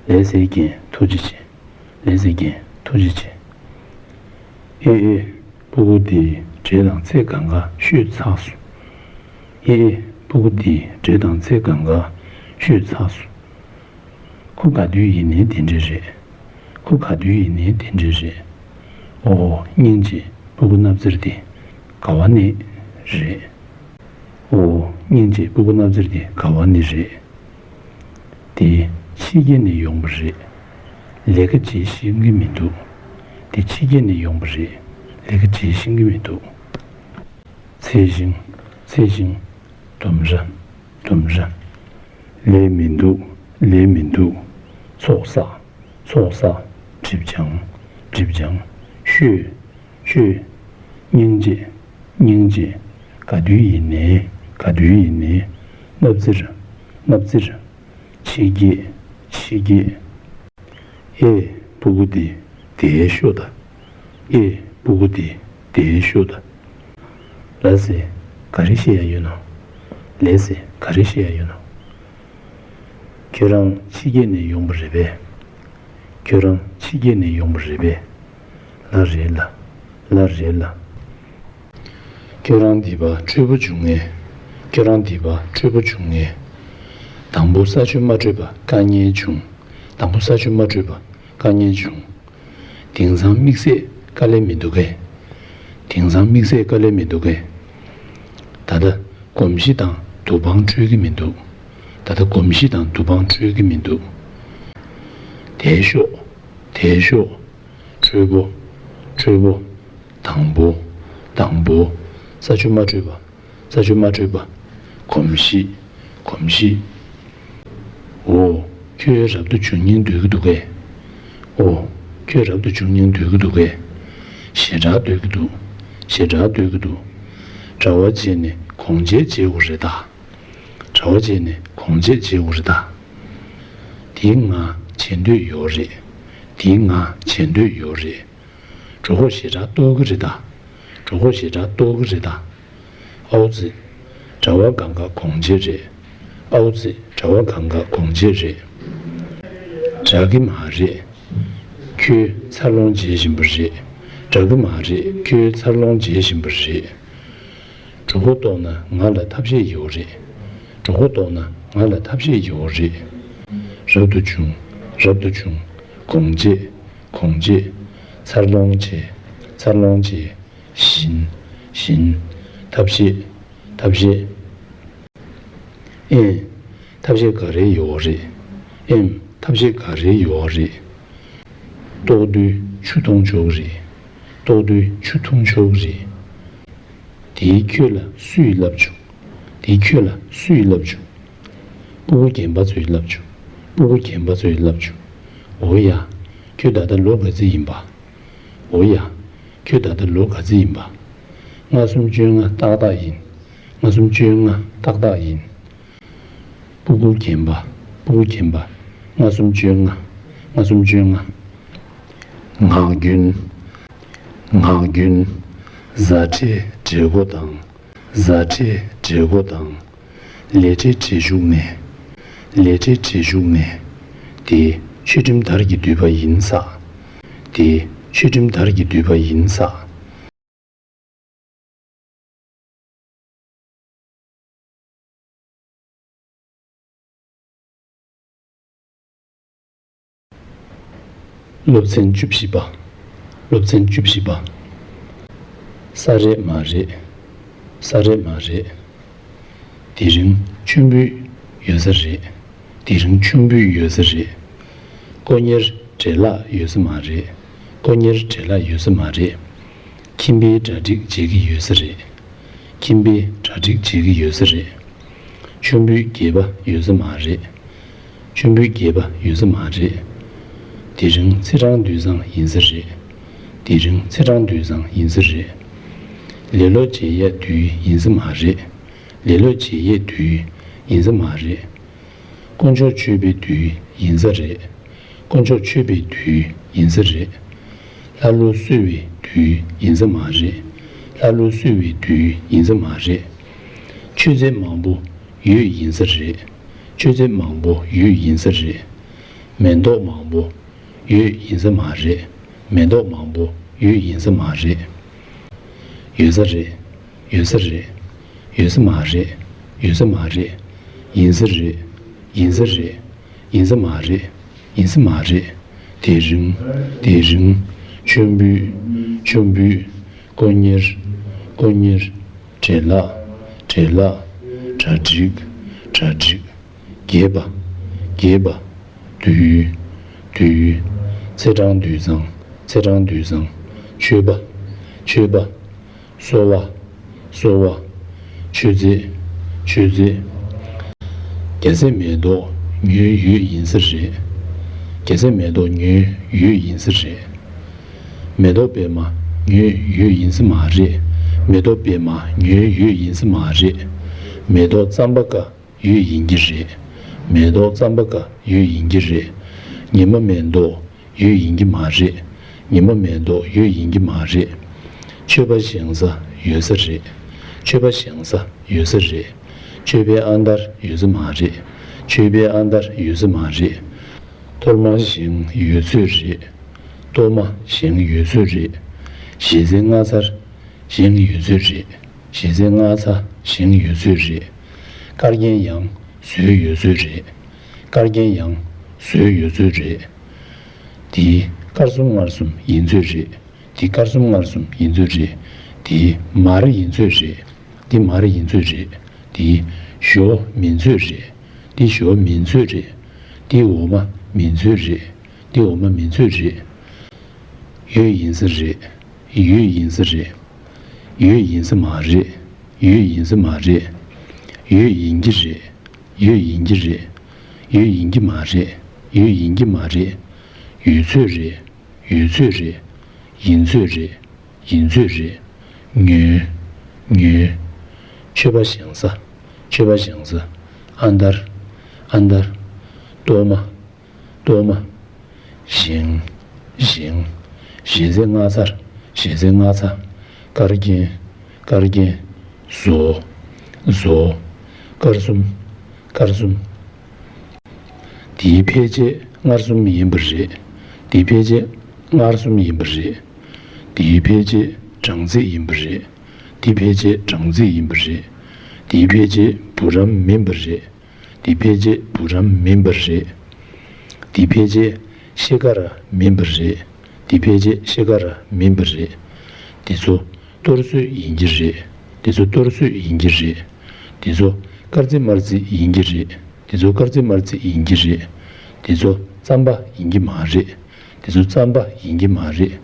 ལས་ཟེར་མཁན་ཐུགས་རྗེ་ཆེ། ལས་ཟེར་མཁན་ཐུགས་རྗེ་ཆེ། ཨེ་ཨེ། སྤུ་གུ་འདིའི་འབྲས་དང་ཚལ་སྒང་ག་བཤུས་ཚར་སོང་། ཨེ་ཨེ། སྤུ་གུ་འདིའི་འབྲས་དང་ཚལ་སྒང་ག་བཤུས་ཚར་སོང་། ཁོ་ག་དུས་ཡིན་ནའི་དེ་འདྲ་རེད། ཁོ་ག་དུས་ཡིན་ནའི་དེ་འདྲ་རེད། ཨོ་སྙིང་རྗེ། སྤུ་གུ་སྣབས་རྩེར་དེ་ག་བ་ནས་རེད། ཨོ་སྙིང་རྗེ། སྤུ་གུ་སྣབས་རྩེར་དེ་ག་བ་ནས་རེད། དེ་ཕྱི་རྒྱལ་ནས་ཡོང་པ་རེད། ལས་ཀ་བྱེད་ཤེས་ཀྱི་མི་འདུག་དེ་ཕྱི་རྒྱལ་ནས་ཡོང་པ་རེད། ལས་ཀ་བྱེད་ཤེས་ཀྱི་མི་འདུག་ཚལ་ཞིང་། ཚལ་ཞིང་། ལྡུམ་ར། ལྡུམ་ར། ལས་མི་འདུག་ལས་མི་འདུག་ཚོགས་བསགས། ཚོགས་བསགས། གྲིབ་ཆང་། གྲིབ་ཆང་། བཤུས། བཤུས། སྙིང་རྗེ། སྙིང་རྗེ། ག་དུས་ཡིན་ནའི། ག་དུས་ཡིན་ནའི། སྣབས་རྩེར། སྣབས་རྩེར། ཕྱི་རྒྱལ། ཕྱི་རྒྱལ། ཨེ། སྤུ་གུ་འདི། དེའི་ཤོ་ད། ཨེ། སྤུ་གུ་དེ། དེའི་ཤོ་ད། ལ་སེ། ག་རེ་བཤད་ཡ་ཡོད་ནོ། ལེ་སེ། ག་རེ་བཤད་ཡ་ཡོད་ནོ། ཁྱོད་རང་ཕྱི་རྒྱལ་ནས་ཡོང་པ་རེད་པས། ཁྱོད་རང་ཕྱི་རྒྱལ་ནས་ཡོང་པ་རེད་པས། ལ་རེད་ལ། ལ་རེད་ལ། ཁྱོད་རང་འདི་པར་འཕྲོད་པོ་བྱུང་ངས། ཁྱོད་རང་འདི་པར་འཕྲོད་པོ་བྱུང་ངས། དང་པོ་ས་ཆུ་མ་འཕྲོད་པ་དཀའ་ངལ་བྱུང་། དང་པོ་ས་ཆུ་མ་འཕྲོད་པ་དཀའ་ངལ་བྱུང་། དེང་སང་དམིགས་བསལ་དཀའ་ལས་མི་འདུག་གས། དེང་སང་དམིགས་བསལ་དཀའ་ལས་མི་འདུག་གས། ད་ལྟ་གོམས་གཤིས་དང་དུ་བང་འཕྲོད་ཀྱི་མི་འདུག་ད་ལྟ་གོམས་གཤིས་དང་དུ་བང་འཕྲོད་ཀྱི་མི་འདུག་དེའི་ཤོག་དེའི་ཤོག་འཕྲོད་པོ། འཕྲོད་པོ། དང་པོ། དང་པོ། ས་ཆུ་མ་འཕྲོད་པ། ས་ཆུ་མ་འཕྲོད་པ། གོམས་གཤིས། གོམས་གཤིས། འོ། ཁྱོད་རབ་ཏུ་བྱུང་སྙིང་འདོད་ཀྱི་འདུག་གས། འོ། ཁྱོད་རབ་ཏུ་བྱུང་སྙིང་འདོད་ཀྱི་འདུག་གས། ཞེ་དྲག་འདོད་ཀྱི་འདུག་ཞེ་དྲག་འདོད་ཀྱི་འདུག་གྲྭ་པ་བྱས་ནས་གོང་བརྗེད་བྱེད་དགོས་རེད་ད། གྲྭ་པ་བྱས་ནས་གོང་བརྗེད་བྱེད་དགོས་རེད་ད། དེ་ང་བྱེད་འདོད་ཡོད་རེད། དེ་ང་བྱེད་འདོད་ཡོད་རེད། གྲོད་ཁོག་ཞེ་དྲག་ལྟོགས་ཀྱི་རེད་ད། གྲོད་ཁོག་ཞེ་དྲག་ལྟོགས་ཀྱི་རེད་ད། ཨའུ་ཙི། གྲྭ་པ་གང་ག་གོང་བརྗེད་རེད། ཨའུ་ཙི། གྲྭ་པ་གང་ག་གོང་བརྗེད་རེད། དྲག་གི་མ་རེད། ཁྱོད་འཚར་ལོངས་བྱེད་བཞིན་པ་རེད། དྲག་གི་མ་རེད། ཁྱོད་འཚར་ལོངས་བྱེད་བཞིན་པ་རེད། གྲོད་ཁོག་ལྟོགས་ན་ང་ལ་ཐབས་ཤེས་ཡོད་རེད། གྲོད་ཁོག་ལྟོགས་ན་ང་ལ་ཐབས་ཤེས་ཡོད་རེད། རབ་ཏུ་བྱུང་། རབ་ཏུ་བྱུང་། གོང་བརྗེད། གོང་བརྗེད། འཚར་ལོངས་བྱེད། འཚར་ལོངས་བྱེད། བཞིན། བཞིན། ཐབས་ཤེས། ཐབས་ཤེས། ཨེ། ཐབས་ཤེས་ག་རེ་ཡོད་རེད། ཨེམ། ཐབས་ཤེས་ག་རེ་ཡོད་རེད། ལྟོགས་དུས་ཆུ་འཐུང་ཆོག་གི་རེད། ལྟོགས་དུས་ཆུ་འཐུང་ཆོག་གི་རེད། དེ་ཁྱོད་ལ་སུས་ལབ་བྱུང་། དེ་ཁྱོད་ལ་སུས་ལབ་བྱུང་། སྤུ་གུ་རྒན་པ་ཚོས་ལབ་བྱུང་། སྤུ་གུ་རྒན་པ་ཚོས་ལབ་བྱུང་། འོ་ཡ། ཁྱོད་ད་ལྟ་ལོ་ག་ཚོད་ཡིན་པ། འོ་ཡ། ཁྱོད་ད་ལྟ་ལོ་ག་ཚོད་ཡིན་པ། ལྔ་གསུམ་བཅོ་ལྔ་ཏག་ཏག་ཡིན། ལྔ་གསུམ་བཅོ་ལྔ་ཏག་ཏག་ཡིན། སྤུ་གུ་རྒན་པ། སྤུ་གུ་རྒན་པ། ལྔ་གསུམ་བཅོ་ལྔ། ལྔ་གསུམ་བཅོ་ལྔ། ངག་རྒྱུན། ངག་རྒྱུན། བཟའ་ཁྲལ་འབྲས་བུ་དང་། བཟའ་ཁྲལ་འབྲས་བུ་དང་། ལས་བྲེལ་བྲེལ་ཞུགས་ནས། ལས་བྲེལ་བྲེལ་ཞུགས་ནས། དེ་ཆོས་ཁྲིམས་དར་གྱི་མདུད་པ་ཡིན་ས། དེ་ཆོས་ཁྲིམས་དར་གྱི་མདུད་པ་ཡིན་ས། སློབ་ཚན་བཅུ་བཞི་པ། སློབ་ཚན་བཅུ་བཞི་པ། ས་རེད་མ་རེད། ས་རེད་མ་རེད། དེ་རིང་མཆོད་འབུལ་ཡོད་ས་རེད། དེ་རིང་མཆོད་འབུལ་ཡོད་ས་རེད། དཀོན་གཉེར་བྲེལ་ལྷག་ཡོད་ས་མ་རེད། དཀོན་གཉེར་བྲེལ་ལྷག་ཡོད་ས་མ་རེད། ཁྱིམ་པའི་གྲ་སྒྲིག་བྱེད་ཀྱི་ཡོད་ས་རེད། ཁྱིམ་པའི་གྲ་སྒྲིག་བྱེད་ཀྱི་ཡོད་ས་རེད། མཆོད་འབུལ་རྒྱས་པ་ཡོད་ས་མ་རེད། མཆོད་འབུལ་རྒྱས་པ་ཡོད་ས་མ་རེད། དེ་རིང་ཚེས་གྲངས་དུས་བཟང་ཡིན་ས་རེད། དེ་རིང་ཚེས་གྲངས་དུས་བཟང་ཡིན་ས་རེད། ལེ་ལོ་བྱེད་ཡས་དུས་ཡིན་ས་མ་རེད། ལེ་ལོ་བྱེད་ཡས་དུས་ཡིན་ས་མ་རེད། དཀོན་མཆོག་མཆོད་པའི་དུས་ཡིན་ས་རེད། དཀོན་མཆོག་མཆོད་པའི་དུས་ཡིན་ས་རེད། ལྷ་ཀླུ་གསོལ་བའི་དུས་ཡིན་ས་མ་རེད། ལྷ་ཀླུ་གསོལ་བའི་དུས་ཡིན་ས་མ་རེད། མཆོད་རྫས་མང་པོ་ཡོད་ཡིན་ས་རེད། མཆོད་རྫས་མང་པོ་ཡོད་ཡིན་ས་རེད། མེ་ཏོག་མང་པོ་ཡོད་ཡིན་ས་མ་རེད། མེ་ཏོག་མང་པོ་ཡོད་ཡིན་ས་མ་རེད། ཡོད་ས་རེད། ཡོད་ས་རེད། ཡོད་ས་མ་རེད། ཡོད་ས་མ་རེད། ཡིན་ས་རེད། ཡིན་ས་རེད། ཡིན་ས་མ་རེད། ཡིན་ས་མ་རེད། དེ་རིང་། དེ་རིང་། མཆོད་འབུལ། མཆོད་འབུལ། དཀོན་གཉེར། དཀོན་གཉེར། བྲེལ་ལྷག་བྲེལ་ལྷག་གྲ་སྒྲིག་གྲ་སྒྲིག་རྒྱས་པ། རྒྱས་པ། དུས། དུས། ཚེས་གྲངས་དུས་བཟང་། ཚེས་གྲངས་དུས་བཟང་། མཆོད་པ། མཆོད་པ། གསོལ་བ། གསོལ་བ། མཆོད་རྫས། མཆོད་རྫས། རྒྱ་སེ་མེ་ཏོག་ཉོས་ཡོད་ཡིན་ས་རེད། རྒྱ་སེ་མེ་ཏོག་ཉོས་ཡོད་ཡིན་ས་རེད། མེ་ཏོག་པད་མ་ཉོས་ཡོད་ཡིན་ས་མ་རེད། མེ་ཏོག་པད་མ་ཉོས་ཡོད་ཡིན་ས་མ་རེད། མེ་ཏོག་རྩམ་པ་ཀ་ཡོད་ཡིན་གྱི་རེད། མེ་ཏོག་རྩམ་པ་ཀ་ཡོད་ཡིན་གྱི་རེད། ཉི་མ་མེ་ཏོག་ཡོད་ཡིན་གྱི་མ་རེད། ཉི་མ་མེ་ཏོག་ཡོད་ཡིན་གྱི་མ་རེད། མཆོད་པ་བཞེངས་ས་ཡོད་ས་རེད། མཆོད་པ་བཞེངས་ས་ཡོད་ས་རེད། མཆོད་པའི་ཨ་མདར་ཡོད་ས་མ་རེད། མཆོད་པའི་ཨ་མདར་ཡོད་ས་མ་རེད། གཏོར་མ་བཞེངས་ཡོད་ཚོད་རེད། གཏོར་མ་བཞེངས་ཡོད་ཚོད་རེད། ཞལ་ཟས་སྔ་ཚར་བཞེངས་ཡོད་ཚོད་རེད། ཞལ་ཟས་སྔ་ཚར་བཞེངས་ཡོད་ཚོད་རེད། དཀར་རྒྱན་ཡང་བཟོས་ཡོད་ཚོད་རེད། དཀར་རྒྱན་ཡང་བཟོས་ཡོད་ཚོད་རེད། དེའི་དཀར་གསུམ་མངར་གསུམ་ཡིན་ཚོད་རེད། དེ་དཀར་གསུམ་མངར་གསུམ་ཡིན་ཚོད་རེད། དེ་མར་ཡིན་ཚོད་རེད། དེ་མར་ཡིན་ཚོད་རེད། དེ་ཞོ་མིན་ཚོད་རེད། དེ་ཞོ་མིན་ཚོད་རེད། དེ་འོ་མ་མིན་ཚོད་རེད། དེ་འོ་མ་མིན་ཚོད་རེད། ཡོད་ཡིན་ས་རེད། ཡོད་ཡིན་ས་རེད། ཡོད་ཡིན་ས་མ་རེད། ཡོད་ཡིན་ས་མ་རེད། ཡོད་ཡིན་གྱི་རེད། ཡོད་ཡིན་གྱི་རེད། ཡོད་ཡིན་གྱི་མ་རེད། ཡོད་ཡིན་གྱི་མ་རེད། ཡོད་ཚོད་རེད། ཡོད་ཚོད་རེད། ཡིན་ཚོད་རེད། ཡིན་ཚོད་རེད། ཉོས། ཉོས། མཆོད་པ་བཞེངས་ས། མཆོད་པ་བཞེངས་ས། ཨ་མདར། ཨ་མདར། གཏོར་མ། གཏོར་མ། བཞེངས། བཞེངས། ཞལ་ཟས་སྔ་ཚར། ཞལ་ཟས་སྔ་ཚར། དཀར་རྒྱན། དཀར་རྒྱན། བཟོ། བཟོ། དཀར་གསུམ། དཀར་གསུམ། དེའི་ཕལ་ཆེར་མངར་གསུམ་ཡིན་པ་རེད། དེའི་ཕལ་ཆེར་མངར་གསུམ་ཡིན་པ་རེད། དེའི་ཕལ་ཆེར་སྦྲང་རྩི་ཡིན་པ་རེད། དེའི་ཕལ་ཆེར་སྦྲང་རྩི་ཡིན་པ་རེད། དེའི་ཕལ་ཆེར་བུ་རམ་མིན་པ་རེད། དེའི་ཕལ་ཆེར་བུ་རམ་མིན་པ་རེད། དེའི་ཕལ་ཆེར་ཤེལ་དཀར་མིན་པ་རེད། དེའི་ཕལ་ཆེར་ཤེལ་དཀར་མིན་པ་རེད། དེ་ཚོ་གཏོར་ཚོད་ཡིན་གྱི་རེད། དེ་ཚོ་གཏོར་ཚོད་ཡིན་གྱི་རེད། དེ་ཚོ་དཀར་རྩི་དམར་རྩི་ཡིན་གྱི་རེད། དེ་ཚོ་དཀར་རྩི་དམར་རྩི་ཡིན་གྱི་རེད། དེ་ཚོ་རྩམ་པ་ཡིན་གྱི་མ་རེད། དེ་ཚོ་རྩམ་པ་ཡིན་གྱི་མ་རེད།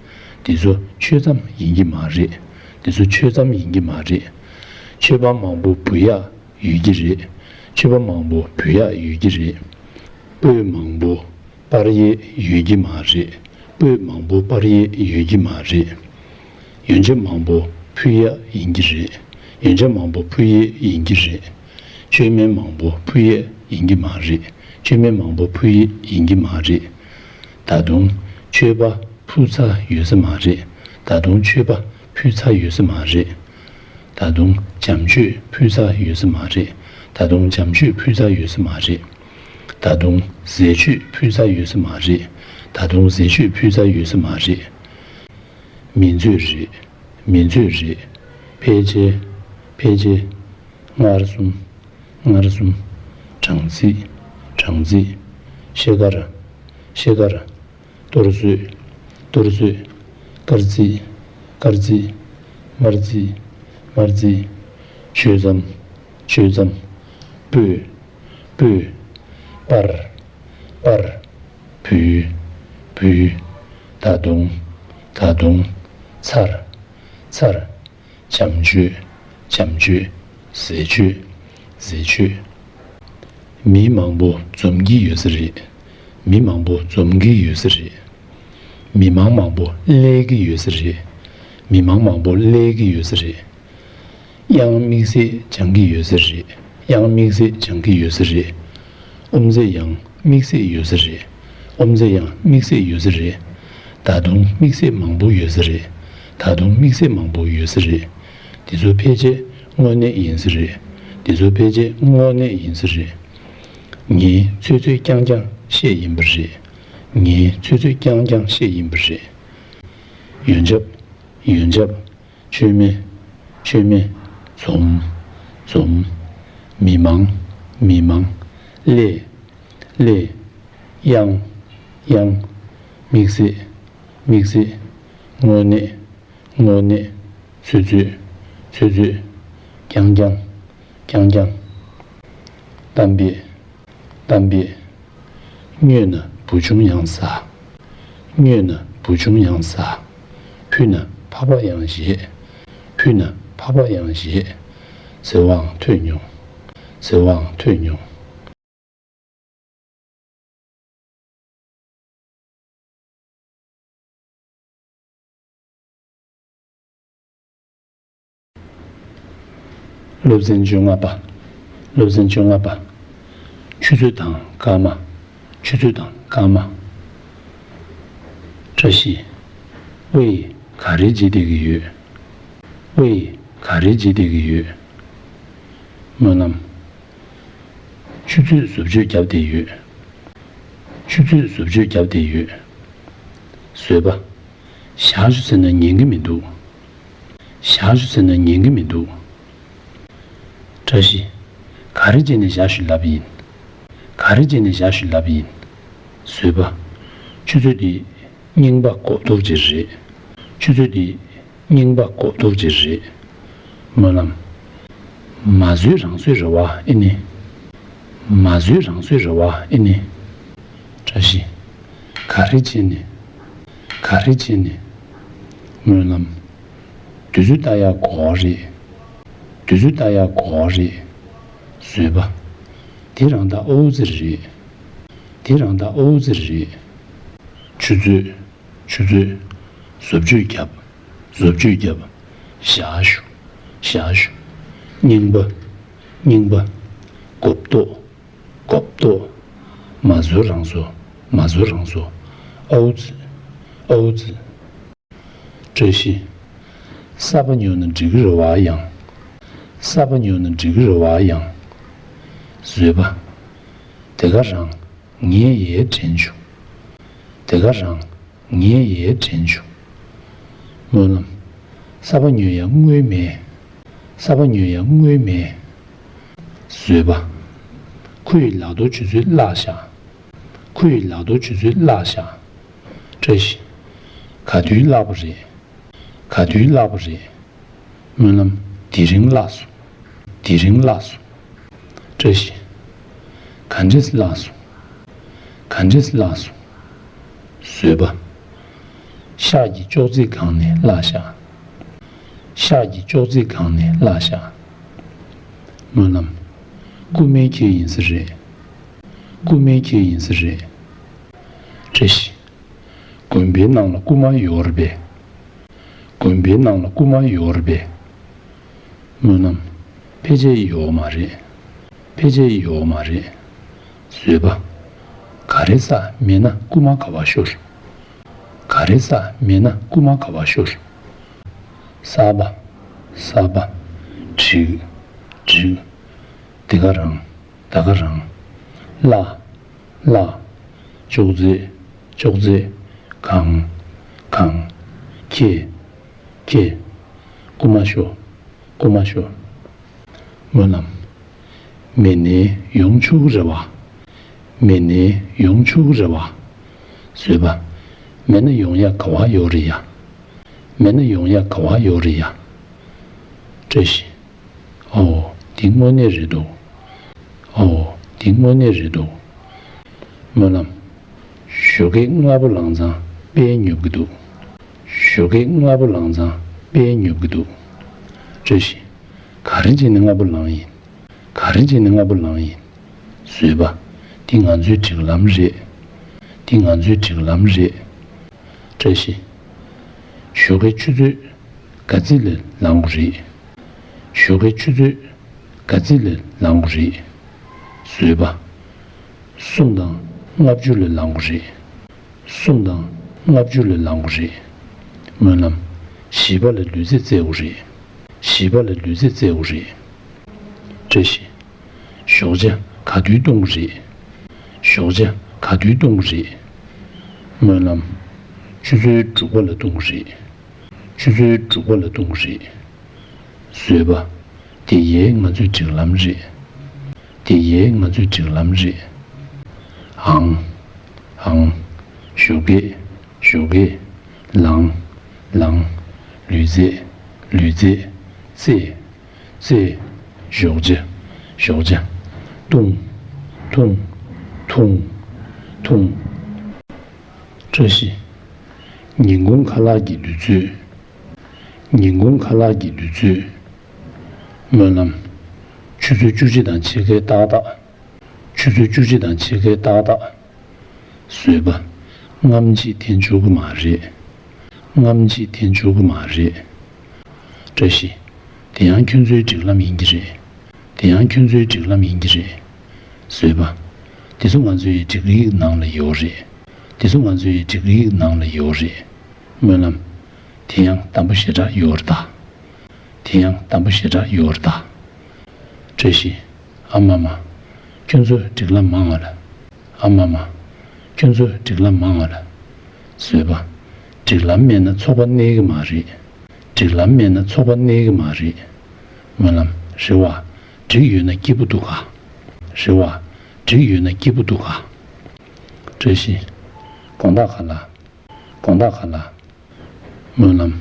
དེ་ཚོ་མཆོད་རྩམ་ཡིན་གྱི་མ་རེད། དེ་ཚོ་མཆོད་རྩམ་ཡིན་གྱི་མ་རེད། མཆོད་པ་མང་པོ་འབུལ་ཡག་ཡོད་ཀྱི་རེད། མཆོད་པ་མང་པོ་འབུལ་ཡག་ཡོད་ཀྱི་རེད། སྤོས་མང་པོ་སྤར་ཡས་ཡོད་ཀྱི་མ་རེད། སྤོས་མང་པོ་སྤར་ཡས་ཡོད་ཀྱི་མ་རེད། ཡོན་ཆབ་མང་པོ་ཕུལ་ཡག་ཡིན་གྱི་རེད། ཡོན་ཆབ་མང་པོ་ཕུལ་ཡས་ཡིན་གྱི་རེད། མཆོད་མེ་མང་པོ་ཕུལ་ཡས་ཡིན་གྱི་མ་རེད། མཆོད་མེ་མང་པོ་ཕུལ་ཡས་ཡིན་གྱི་མ་རེད། ད་དུང་མཆོད་པ་ཕུལ་ཚར་ཡོད་ས་མ་རེད། ད་དུང་མཆོད་པ་ཕུལ་ཚར་ཡོད་ས་མ་རེད། ད་དུང་བྱམས་མཆོད་ཕུལ་ཚར་ཡོད་ས་མ་རེད། ད་དུང་བྱམས་མཆོད་ཕུལ་ཚར་ཡོད་ས་མ་རེད། ད་དུང་ཟས་མཆོད་ཕུལ་ཚར་ཡོད་ས་མ་རེད། ད་དུང་ཟས་མཆོད་ཕུལ་ཚར་ཡོད་ས་མ་རེད། མིན་ཚོད་རེད། མིན་ཚོད་རེད། ཕལ་ཆེར། ཕལ་ཆེར། མངར་གསུམ། མངར་གསུམ། སྦྲང་རྩི། སྦྲང་རྩི། ཤེལ་དཀར། ཤེལ་དཀར། གཏོར་ཚོད། གཏོར་ཚོད། དཀར་རྩི། དཀར་རྩི། དམར་རྩི། དམར་རྩི། མཆོད་རྩམ། མཆོད་རྩམ། སྤོས། སྤོས། སྤར། སྤར། འབུལ། འབུལ། ད་དུང་། ད་དུང་། ཚར། ཚར། བྱམས་མཆོད། བྱམས་མཆོད། ཟས་མཆོད། ཟས་མཆོད། མི་མང་པོ་འཛོམས་ཀྱི་ཡོད་ས་རེད། མི་མང་པོ་འཛོམས་ཀྱི་ཡོད་ས་རེད། མི་མང་མང་པོ་སླེབས་ཀྱི་ཡོད་ས་རེད། མི་མང་མང་པོ་སླེབས་ཀྱི་ཡོད་ས་རེད། གཡང་དམིགས་བསལ་སྦྱང་གི་ཡོད་ས་རེད། གཡང་དམིགས་བསལ་སྦྱང་གི་ཡོད་ས་རེད། ཨོམ་ཟས་ཡང་དམིགས་བསལ་ཡོད་ས་རེད། ཨོམ་ཟས་ཡང་དམིགས་བསལ་ཡོད་ས་རེད། ད་དུང་དམིགས་བསལ་མང་པོ་ཡོད་ས་རེད། ད་དུང་དམིགས་བསལ་མང་པོ་ཡོད་ས་རེད། དེ་ཚོ་ཕལ་ཆེར་དངོས་གནས་ཡིན་ས་རེད། དེ་ཚོ་ཕལ་ཆེར་དངོས་གནས་ཡིན་ས་རེད། ངས་ཚོད་ཚོད་རྐྱང་རྐྱང་བཤད་ཡིན་པ་རེད། ངས་ཚོད་ཚོད་རྐྱང་རྐྱང་བཤད་ཡིན་པ་རེད། ཡོན་ཆབ། ཡོན་ཆབ། མཆོད་མེ། མཆོད་མེ། འཛོམས། འཛོམས། མི་མང་། མི་མང་། སླེབས། སླེབས། གཡང་། གཡང་། དམིགས་བསལ། དམིགས་བསལ། དངོས་གནས། དངོས་གནས། ཚོད་ཚོད། ཚོད་ཚོད། རྐྱང་རྐྱང་། རྐྱང་རྐྱང་། གཏམ་དཔེ། གཏམ་དཔེ། སྨྱོས་ན་བུ་ཆུང་ཡང་ཟ། སྨྱོས་ན་བུ་ཆུང་ཡང་ཟ། ཕུད་ན་ཕག་པ་ཡང་བཞེས། ཕུད་ན་ཕག་པ་ཡང་བཞེས། ཟེར་བའང་ཐོས་མྱོང་། ཟེར་བའང་ཐོས་མྱོང་། སློབ་ཚན་བཅོ་ལྔ་པ། སློབ་ཚན་བཅོ་ལྔ་པ། ཆུ་ཚོད་དང་སྐར་མ། ཆུ་ཚོད་དང་སྐར་མ། བཀྲ་ཤིས། ཝེ་ཡིས་ག་རེ་བྱེད་བསྡད་ཀྱི་ཡོད། ཝེ་ཡིས་ག་རེ་བྱེད་བསྡད་ཀྱི་ཡོད། སྨོན་ལམ། ཆུ་ཚོད་བཟོ་བཅོས་བརྒྱབ་བསྡད་ཡོད། ཆུ་ཚོད་བཟོ་བཅོས་བརྒྱབ་བསྡད་ཡོད། བཟོད་པ། བཞག་ཤོག་ཟེར་ན་ཉན་གྱི་མི་འདུག་བཞག་ཤོག་ཟེར་ན་ཉན་གྱི་མི་འདུག་བཀྲ་ཤིས། ག་རེ་བྱས་ནས་བཞག་ཤོག་ལབ་ཡིན། ག་རེ་བྱས་ནས་བཞག་ཤོག་ལབ་ཡིན། བཟོད་པ། ཆུ་ཚོད་འདི་རྙིང་པ་གོབ་ཏོག་ཅིག་རེད། ཆུ་ཚོད་འདི་རྙིང་པ་གོབ་ཏོག་ཅིག་རེད། སྨོན་ལམ། མ་བཟོད་རང་བཟོད་རེད་བ་ཨེ་ནི། མ་བཟོད་རང་བཟོད་རེད་བ་ཨེ་ནི། བཀྲ་ཤིས། ག་རེ་བྱས་ནས། ག་རེ་བྱས་ནས། སྨོན་ལམ། དུས་ཚོད་ལྟ་ཡག་གོ་བ་རེད། དུས་ཚོད་ལྟ་ཡག་གོ་བ་རེད། བཟོད་པ། དེ་རང་ད་ཨོ་ཙི་རེད། དེ་རང་ད་ཨོ་ཙི་རེད། ཆུ་ཚོད། ཆུ་ཚོད། བཟོ་བཅོས་བརྒྱབ། བཟོ་བཅོས་བརྒྱབ། བཞག་ཤོག་བཞག་ཤོག་རྙིང་པ། རྙིང་པ། གོབ་ཏོག་གོབ་ཏོག་མ་བཟོད་རང་བཟོད། མ་བཟོད་རང་བཟོད། ཨོ་ཙི། ཨོ་ཙི། བཀྲ་ཤིས། གསར་པ་ཉོས་ན་འགྲིག་གི་རེད་བ་ཡང་། གསར་པ་ཉོས་ན་འགྲིག་གི་རེད་བ་ཡང་། བཟོད་པ། དེ་ག་རང་། ངས་ཡས་དྲན་བྱུང་། དེ་ག་རང་། ངས་ཡས་དྲན་བྱུང་། སྨོན་ལམ། གསར་པ་ཉོ་ཡ་དངུལ་མེད། གསར་པ་ཉོ་ཡ་དངུལ་མེད། བཟོད་པ། ཁོ་ཡི་ལག་ཐོག་ཆུ་ཚོད་བརླག་བཞག་ཁོ་ཡི་ལག་ཐོག་ཆུ་ཚོད་བརླག་བཞག་བཀྲ་ཤིས། ག་དུས་བརླག་པ་རེད། ག་དུས་བརླག་པ་རེད། སྨོན་ལམ། དེ་རིང་བརླག་སོང་། དེ་རིང་བརླག་སོང་། བཀྲ་ཤིས། ག་འདྲས་བརླག་སོང་། ག་འདྲས་བརླག་སོང་། བཟོད་པ། ཤག་གི་ཅོག་ཙེ་སྒང་ནས་བརླག་ཤག་ཤག་གི་ཅོག་ཙེ་སྒང་ནས་བརླག་ཤག་སྨོན་ལམ། རྐུ་མའི་ཁྱི་ཡིན་ས་རེད། རྐུ་མའི་ཁྱི་ཡིན་ས་རེད། བཀྲ་ཤིས། དགོན་པའི་ནང་ལ་རྐུ་མ་ཡོད་རེད་པས། དགོན་པའི་ནང་ལ་རྐུ་མ་ཡོད་རེད་པས། སྨོན་ལམ། ཕལ་ཆེར་ཡོད་མ་རེད། ཕལ་ཆེར་ཡོད་མ་རེད། བཟོད་པ། ག་རེ་ཟ་མེད་ན་རྐུ་མ་ག་པར་ཤོར། ག་རེ་ཟ་མེད་ན་རྐུ་མ་ག་པར་ཤོར། གསར་པ། གསར་པ། འགྲིག་འགྲིག་དེ་ག་རང་། ད་ག་རང་། བརླག་བརླག་ཅོག་ཙེ། ཅོག་ཙེ། གང་། གང་། ཁྱེད། ཁྱེད། རྐུ་མ་ཤོར། རྐུ་མ་ཤོར། སྨོན་ལམ། མེད་ནའི་ཡོང་ཆོག་གི་རེད་བ། མེད་ནའི་ཡོང་ཆོག་གི་རེད་བ། བཟོད་པ། མེད་ན་ཡོང་ཡ་ག་བ་ཡོད་རེད་ཡ། མེད་ན་ཡོང་ཡ་ག་བ་ཡོད་རེད་ཡ། བཀྲ་ཤིས། ཨོ། འདི་དངོས་གནས་རེད་འདུག་ཨོ། འདི་དངོས་གནས་རེད་འདུག་སྨོན་ལམ། ཞོགས་ཀས་སྔ་པོ་ལངས་ཙང་དཔེ་ཉོབ་ཀྱི་འདུག་ཞོགས་ཀས་སྔ་པོ་ལངས་ཙང་དཔེ་ཉོབ་ཀྱི་འདུག་བཀྲ་ཤིས། ག་རེ་བྱས་ནས་སྔ་པོ་ལངས་ཡིན། ག་རེ་བྱས་ནས་སྔ་པོ་ལངས་ཡིན། བཟོད་པ། འདི་ང་ཚོའི་སྒྲིག་ལམ་རེད། འདི་ང་ཚོའི་སྒྲིག་ལམ་རེད། བཀྲ་ཤིས། ཞོགས་ཀའི་ཆུ་ཚོད་ག་ཚོད་ལ་ལངས་དགོས་རེད། ཞོགས་ཀའི་ཆུ་ཚོད་ག་ཚོད་ལ་ལངས་དགོས་རེད། བཟོད་པ། གསུམ་དང་ལྔ་བཅུ་ལ་ལངས་དགོས་རེད། གསུམ་དང་ལྔ་བཅུ་ལ་ལངས་དགོས་རེད། སྨོན་ལམ། བཞི་པ་ལ་ལུས་རྩལ་རྩེ་དགོས་རེད། བཞི་པ་ལ་ལུས་རྩལ་རྩེ་དགོས་རེད། བཀྲ་ཤིས། ཞོགས་ཇ་ག་དུས་བཏུང་གི་རེད། ཞོགས་ཇ་ག་དུས་བཏུང་གི་རེད། སྨོན་ལམ། ཆུ་ཚོད་དྲུག་པ་ལ་བཏུང་གི་རེད། ཆུ་ཚོད་དྲུག་པ་ལ་བཏུང་གི་རེད། བཟོད་པ། དེ་ཡའི་ང་ཚོའི་སྒྲིག་ལམ་རེད། དེ་ཡའི་ང་ཚོའི་སྒྲིག་ལམ་རེད། ཨང་། ཨང་། ཞོགས་ཀས། ཞོགས་ཀས། ལངས། ལངས། ལུས་རྩལ། ལུས་རྩལ། རྩེ། རྩེ། ཞོགས་ཇ། ཞོགས་ཇ། བཏུང་། བཏུང་། བཏུང་། བཏུང་། བཀྲ་ཤིས། ཉིན་གུང་ཁ་ལག་གི་དུས་ཚོད། ཉིན་གུང་ཁ་ལག་གི་དུས་ཚོད། སྨོན་ལམ། ཆུ་ཚོད་བཅུ་གཅིག་དང་ཕྱེད་ཀའི་ཏག་ཏག་ཆུ་ཚོད་བཅུ་གཅིག་དང་ཕྱེད་ཀའི་ཏག་ཏག་བཟོད་པ། རྔམ་བརྗིད་འཐེན་ཆོག་གི་མ་རེད། རྔམ་བརྗིད་འཐེན་ཆོག་གི་མ་རེད། བཀྲ་ཤིས། དེ་ཡང་ཁྱོད་ཚོའི་སྒྲིག་ལམ་ཡིན་གྱི་རེད། དེ་ཡང་ཁྱོད་ཚོའི་སྒྲིག་ལམ་ཡིན་གྱི་རེད། བཟོད་པ། དེ་ཚོ་ང་ཚོའི་སྒྲིག་ཡིག་ནང་ལ་ཡོད་རེད། དེ་ཚོ་ང་ཚོའི་སྒྲིག་ཡིག་ནང་ལ་ཡོད་རེད། སྨོན་ལམ། དེ་ཡང་དམ་པོ་ཞེ་དྲག་ཡོད་རེད་ད། དེ་ཡང་དམ་པོ་ཞེ་དྲག་ཡོད་རེད་ད། བཀྲ་ཤིས། ཨ་མ་མ། ཁྱོད་ཚོས་སྒྲིག་ལམ་མང་བ་ལ། ཨ་མ་མ། ཁྱོད་ཚོས་སྒྲིག་ལམ་མང་བ་ལ། བཟོད་པ། སྒྲིག་ལམ་མེད་ན་ཚོགས་པ་གནས་ཀྱི་མ་རེད། སྒྲིག་ལམ་མེད་ན་ཚོགས་པ་གནས་ཀྱི་མ་རེད། སྨོན་ལམ། རེད་བ། སྒྲིག་ཡོད་ན་སྐྱིད་པོ་འདུག་ག། རེད་བ། སྒྲིག་ཡོད་ན་སྐྱིད་པོ་འདུག་ག། བཀྲ་ཤིས། དགོང་དག་ག་ལ། དགོང་དག་ག་ལ། སྨོན་ལམ།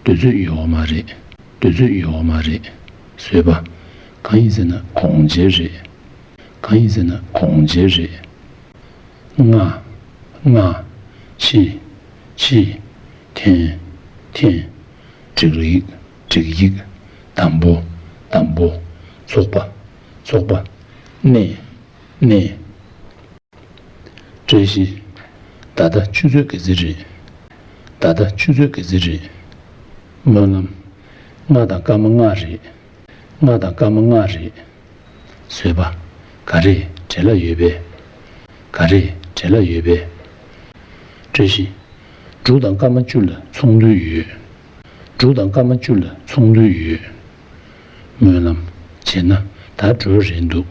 དུས་ཚོད་ཡོད་མ་རེད། དུས་ཚོད་ཡོད་མ་རེད། བཟོད་པ། གང་ཡིན་ཟེར་ན་དགོང་ཇེ་རེད། གང་ཡིན་ཟེར་ན་དགོང་ཇེ་རེད། ང་། ང་། ཕྱི། ཕྱི། འཐེན། འཐེན། སྒྲིག་ཡིག་སྒྲིག་ཡིག་དམ་པོ། དམ་པོ། ཚོགས་པ། ཚོགས་པ། གནས། གནས། བཀྲ་ཤིས། ད་ལྟ་ཆུ་ཚོད་ག་ཚོད་རེད། ད་ལྟ་ཆུ་ཚོད་ག་ཚོད་རེད། སྨོན་ལམ། ལྔ་དང་སྐར་མ་ལྔ་རེད། ལྔ་དང་སྐར་མ་ལྔ་རེད། བཟོད་པ། ག་རེ་བྲེལ་བ་ཡོད་པས། ག་རེ་བྲེལ་བ་ཡོད་པས། བཀྲ་ཤིས། དྲུག་དང་སྐར་མ་བཅུ་ལ་ཚོགས་འདུ་ཡོད། དྲུག་དང་སྐར་མ་བཅུ་ལ་ཚོགས་འདུ་ཡོད། སྨོན་ལམ། བྱས་ན་ད་འགྲོ་རན་འདུག་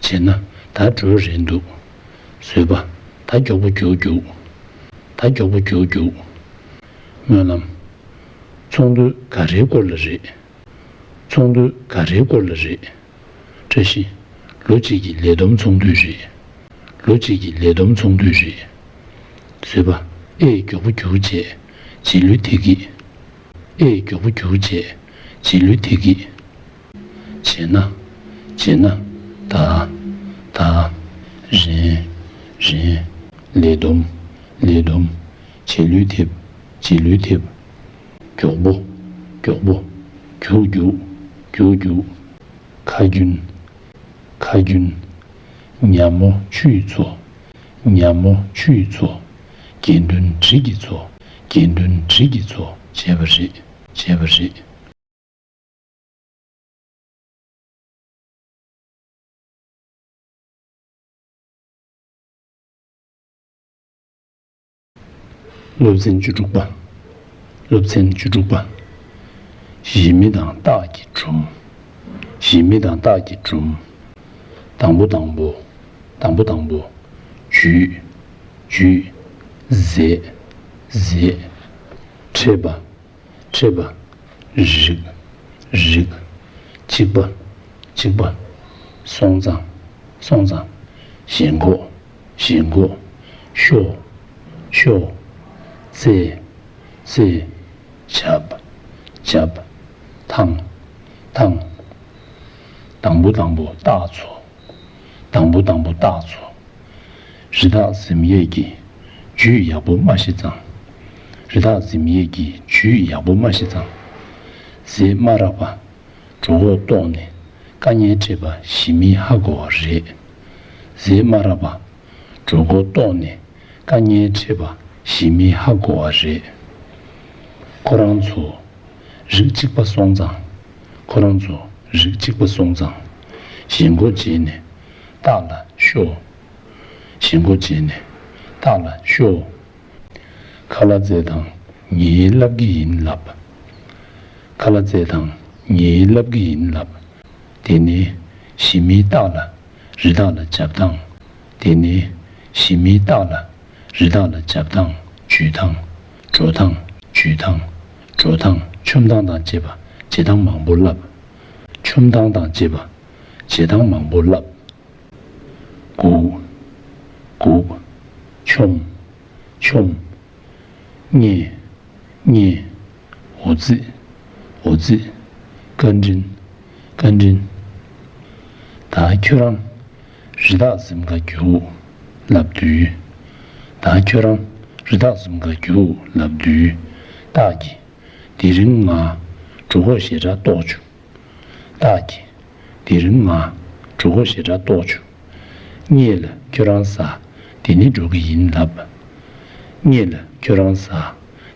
བྱས་ན་ད་འགྲོ་རན་འདུག་བཟོད་པ། ད་མགྱོགས་པོ་རྒྱུགས་རྒྱུགས། ད་མགྱོགས་པོ་རྒྱུགས་རྒྱུགས། སྨོན་ལམ། ཚོགས་འདུ་ག་རེའི་སྐོར་ལ་རེད། ཚོགས་འདུ་ག་རེའི་སྐོར་ལ་རེད། བཀྲ་ཤིས། ལོ་གཅིག་གི་ལས་བསྡོམས་ཚོགས་འདུ་རེད། ལོ་གཅིག་གི་ལས་བསྡོམས་ཚོགས་འདུ་རེད། བཟོད་པ། ཨེ་མགྱོགས་པོ་རྒྱུགས་བྱས། རྗེས་ལུས་ཐེབས་ཀྱི། ཨེ་མགྱོགས་པོ་རྒྱུགས་བྱས། རྗེས་ལུས་ཐེབས་ཀྱི། བྱས་ན། བྱས་ན། ད། ད། རན། རན། ལས་བསྡོམས། ལས་བསྡོམས། རྗེས་ལུས་ཐེབས། རྗེས་ལུས་ཐེབས། མགྱོགས་པོ། མགྱོགས་པོ། རྒྱུགས་རྒྱུགས། རྒྱུགས་རྒྱུགས། ཁ་རྒྱུན། ཁ་རྒྱུན། ཉ་མོ་ཆུ་ཡི་མཚོ། ཉ་མོ་ཆུ་ཡི་མཚོ། དགེ་འདུན་དྲིལ་གྱི་མཚོ། དགེ་འདུན་དྲིལ་གྱི་མཚོ། བྱས་པ་རེད། བྱས་པ་རེད། སློབ་ཚན་བཅུ་དྲུག་པ། སློབ་ཚན་བཅུ་དྲུག་པ། གཞི་མི་དང་རྟགས་ཀྱི་སྒྲོམ། གཞི་མི་དང་རྟགས་ཀྱི་སྒྲོམ། དང་པོ་དང་པོ། དང་པོ་དང་པོ། འཇུས། འཇུས། ཟད། ཟད། འཕྲད་པ། འཕྲད་པ། རིག་རིག་གཅིག་པ། གཅིག་པ། སོང་ཙང་། སོང་ཙང་། ཞེན་ཁོག་ཞེན་ཁོག་ཤོག་ཤོག་རྩེ། རྩེ། བྱབ། བྱབ། ཐང་། ཐང་། དང་པོ་དང་པོ་རྟགས་ཚོ། དང་པོ་དང་པོ་རྟགས་ཚོ། རི་དྭགས་གཟིམ་ཡས་ཀྱི་རྒྱུད་ཡག་པོ་མ་ཤེས་ཙང་། རི་དྭགས་གཟིམ་ཡས་ཀྱི་རྒྱུད་ཡག་པོ་མ་ཤེས་ཙང་། ཟས་མ་རག་པ། གྲོད་ཁོག་ལྟོགས་ནས་དཀའ་ངལ་འཕྲད་པ་གཞི་མིས་ཧ་གོ་བ་རེད། ཟས་མ་རག་པ། གྲོད་ཁོག་ལྟོགས་ནས་དཀའ་ངལ་འཕྲད་པ་གཞི་མིས་ཧ་གོ་བ་རེད། ཁོ་རང་ཚོ་རིགས་གཅིག་པ་སོང་ཙང་། ཁོ་རང་ཚོ་རིགས་གཅིག་པ་སོང་ཙང་། ཞེན་ཁོག་བྱས་ནས་རྟགས་ལ་ཤོག་ཞེན་ཁོག་བྱས་ནས་རྟགས་ལ་ཤོག་ཁ་ལག་བཙལ་དང་ངས་ལབ་ཀྱི་ཡིན་ལབ། ཁ་ལག་བཙལ་དང་ངས་ལབ་ཀྱི་ཡིན་ལབ། དེ་ནས་གཞི་མིའི་རྟགས་ལ་རི་དྭགས་ལ་རྒྱབ་སྟངས། དེ་ནས་གཞི་མིའི་རྟགས་ལ་རི་དྭགས་ལ་རྒྱབ་སྟངས། འཇུས་ཐང་། འགྲོ་ཐང་། འཇུས་ཐང་། འགྲོ་ཐང་། མཆོང་ཐང་དང་བཅས་པ་བྱེད་སྟངས་མང་པོ་ལབ། མཆོང་ཐང་དང་བཅས་པ་བྱེད་སྟངས་མང་པོ་ལབ། སྒུག་སྒུག་མཆོང་། མཆོང་། བརྙས། བརྙས། འོ་ཙི། འོ་ཙི། བཀའ་དྲིན། བཀའ་དྲིན། ད་ཁྱོད་རང་རི་དྭགས་གཟིམ་ག་རྒྱུགས་ལབ་དུས། ད་ཁྱོད་རང་རི་དྭགས་གཟིམ་ག་རྒྱུགས་ལབ་དུས། རྟགས་ཀྱིས། དེ་རིང་ང་གྲོད་ཁོག་ཞེ་དྲག་ལྟོགས་བྱུང་། རྟགས་ཀྱིས། དེ་རིང་ང་གྲོད་ཁོག་ཞེ་དྲག་ལྟོགས་བྱུང་། བརྙས་ལ་ཁྱོད་རང་ཟ། དེ་ནས་འགྲོ་གི་ཡིན་ལབ། བརྙས་ལ་ཁྱོད་རང་ཟ།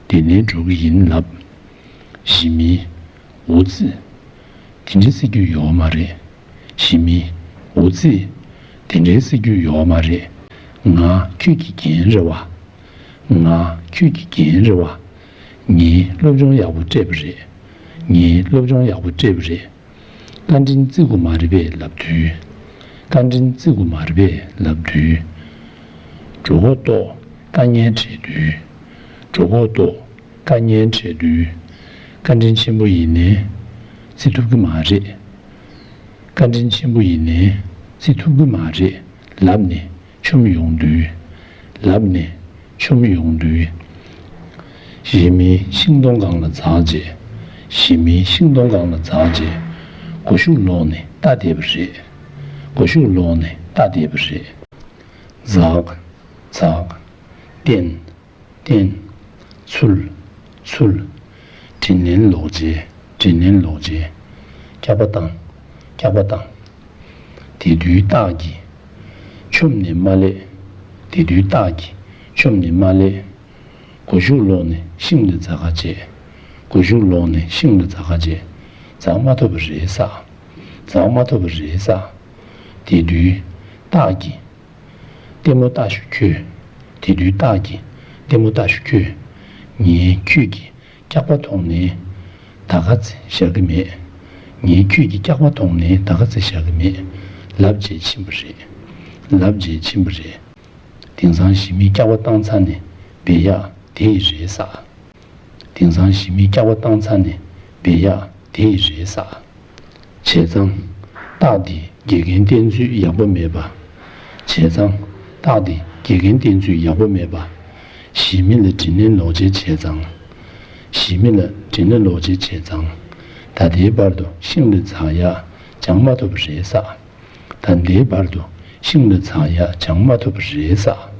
དེ་ནས་འགྲོ་གི་ཡིན་ལབ། གཞི་མིའི། འོ་ཙི། དེ་འདྲའི་ཟེར་རྒྱུ་ཡོད་མ་རེད། གཞི་མིའི། འོ་ཙི། དེ་འདྲའི་ཟེར་རྒྱུ་ཡོད་མ་རེད། ང་ཁྱོད་ཀྱི་རྒན་རེད་བ། ང་ཁྱོད་ཀྱི་རྒན་རེད་བ། ངས་སློབ་སྦྱོང་ཡག་པོ་སྤྲད་པ་རེད། ངས་སློབ་སྦྱོང་ཡག་པོ་སྤྲད་པ་རེད། བཀའ་དྲིན་བརྩི་དགོས་མ་རེད་པས་ལབ་དུས། བཀའ་དྲིན་བརྩི་དགོས་མ་རེད་པས་ལབ་དུས། གྲོད་ཁོག་ལྟོགས། དཀའ་ངལ་འཕྲད་དུས། གྲོད་ཁོག་ལྟོགས། དཀའ་ངལ་འཕྲད་དུས། བཀའ་དྲིན་ཆེན་པོ་ཡིན་ནའི་བརྩི་ཐུབ་ཀྱི་མ་རེད། བཀའ་དྲིན་ཆེན་པོ་ཡིན་ནའི་བརྩི་ཐུབ་ཀྱི་མ་རེད་ལབ་ནས་མཆོམ་ཡོང་དུས། ལབ་ནས་མཆོམ་ཡོང་དུས། གཞན་མིའི་ཤིང་སྡོང་སྒང་ལ་འཛེགས་བྱས། གཞན་མིའི་ཤིང་སྡོང་སྒང་ལ་འཛེགས་བྱས། མགོ་གཞུག་ལོག་ནས་ལྟ་བསྡད་པ་རེད། མགོ་གཞུག་ལོག་ནས་ལྟ་བསྡད་པ་རེད། འཛེགས། འཛེགས། བསྟན། བསྟན། ཚུལ། ཚུལ། དྲིན་ལན་ལོག་བྱས། དྲིན་ལན་ལོག་བྱས། སྐྱག་པ་བཏང་། སྐྱག་པ་བཏང་། དེ་དུས་སྟག་གིས་མཆོམ་ནས་མ་སླེབས། དེ་དུས་སྟག་གིས་མཆོམ་ནས་མ་སླེབས། མགོ་གཞུག་ལོག་ནས་ཤིང་ལ་འཛེགས་ཁ་བྱས། མགོ་གཞུག་ལོག་ནས་ཤིང་ལ་འཛེགས་ཁ་བྱས། འཛེགས་མ་ཐུབ་པ་རེད་ས། འཛེགས་མ་ཐུབ་པ་རེད་ས། དེ་དུས་སྟག་གིས། ལྟད་མོ་ལྟ་ཤོག་ཁྱོད། དེ་དུས་སྟག་གིས། ལྟད་མོ་ལྟ་ཤོག་ཁྱོད། ངས་ཁྱོད་ཀྱི་སྐྱག་པ་མཐོང་ནས་ད་ག་ཚོད་བཞག་གི་མེད། ངས་ཁྱོད་ཀྱི་སྐྱག་པ་མཐོང་ནས་ད་ག་ཚོད་བཞག་གི་མེད། ལབ་བྱས་ཕྱིན་པ་རེད། ལབ་བྱས་ཕྱིན་པ་རེད། དེང་སང་གཞན་མིའི་སྐྱག་པ་བཏང་ཚར་ནས་སྦས་ཡག་དེ་ཡི་རེད་ས། དེང་སང་གཞན་མིའི་སྐྱག་པ་བཏང་ཚར་ནས་སྦས་ཡག་དེ་ཡི་རེད་ས། བྱས་ཙང་། སྟག་འདི་དགེ་རྒན་བསྟེན་ཚུལ་ཡག་པོ་མེད་པ། བྱས་ཙང་། སྟག་འདི་དགེ་རྒན་བསྟེན་ཚུལ་ཡག་པོ་མེད་པ། གཞན་མི་ལ་དྲིན་ལན་ལོག་བྱེད་བྱས་ཙང་། གཞན་མི་ལ་དྲིན་ལན་ལོག་བྱེད་བྱས་ཙང་། ད་ལྟའི་བར་དུ་ཤིང་ལ་འཛེགས་ཡག་སྦྱང་མ་ཐུབ་པ་རེད་ས། ད་ལྟའི་བར་དུ་ཤིང་ལ་འཛེགས་ཡག་སྦྱང་མ་ཐུབ་པ་རེད་ས།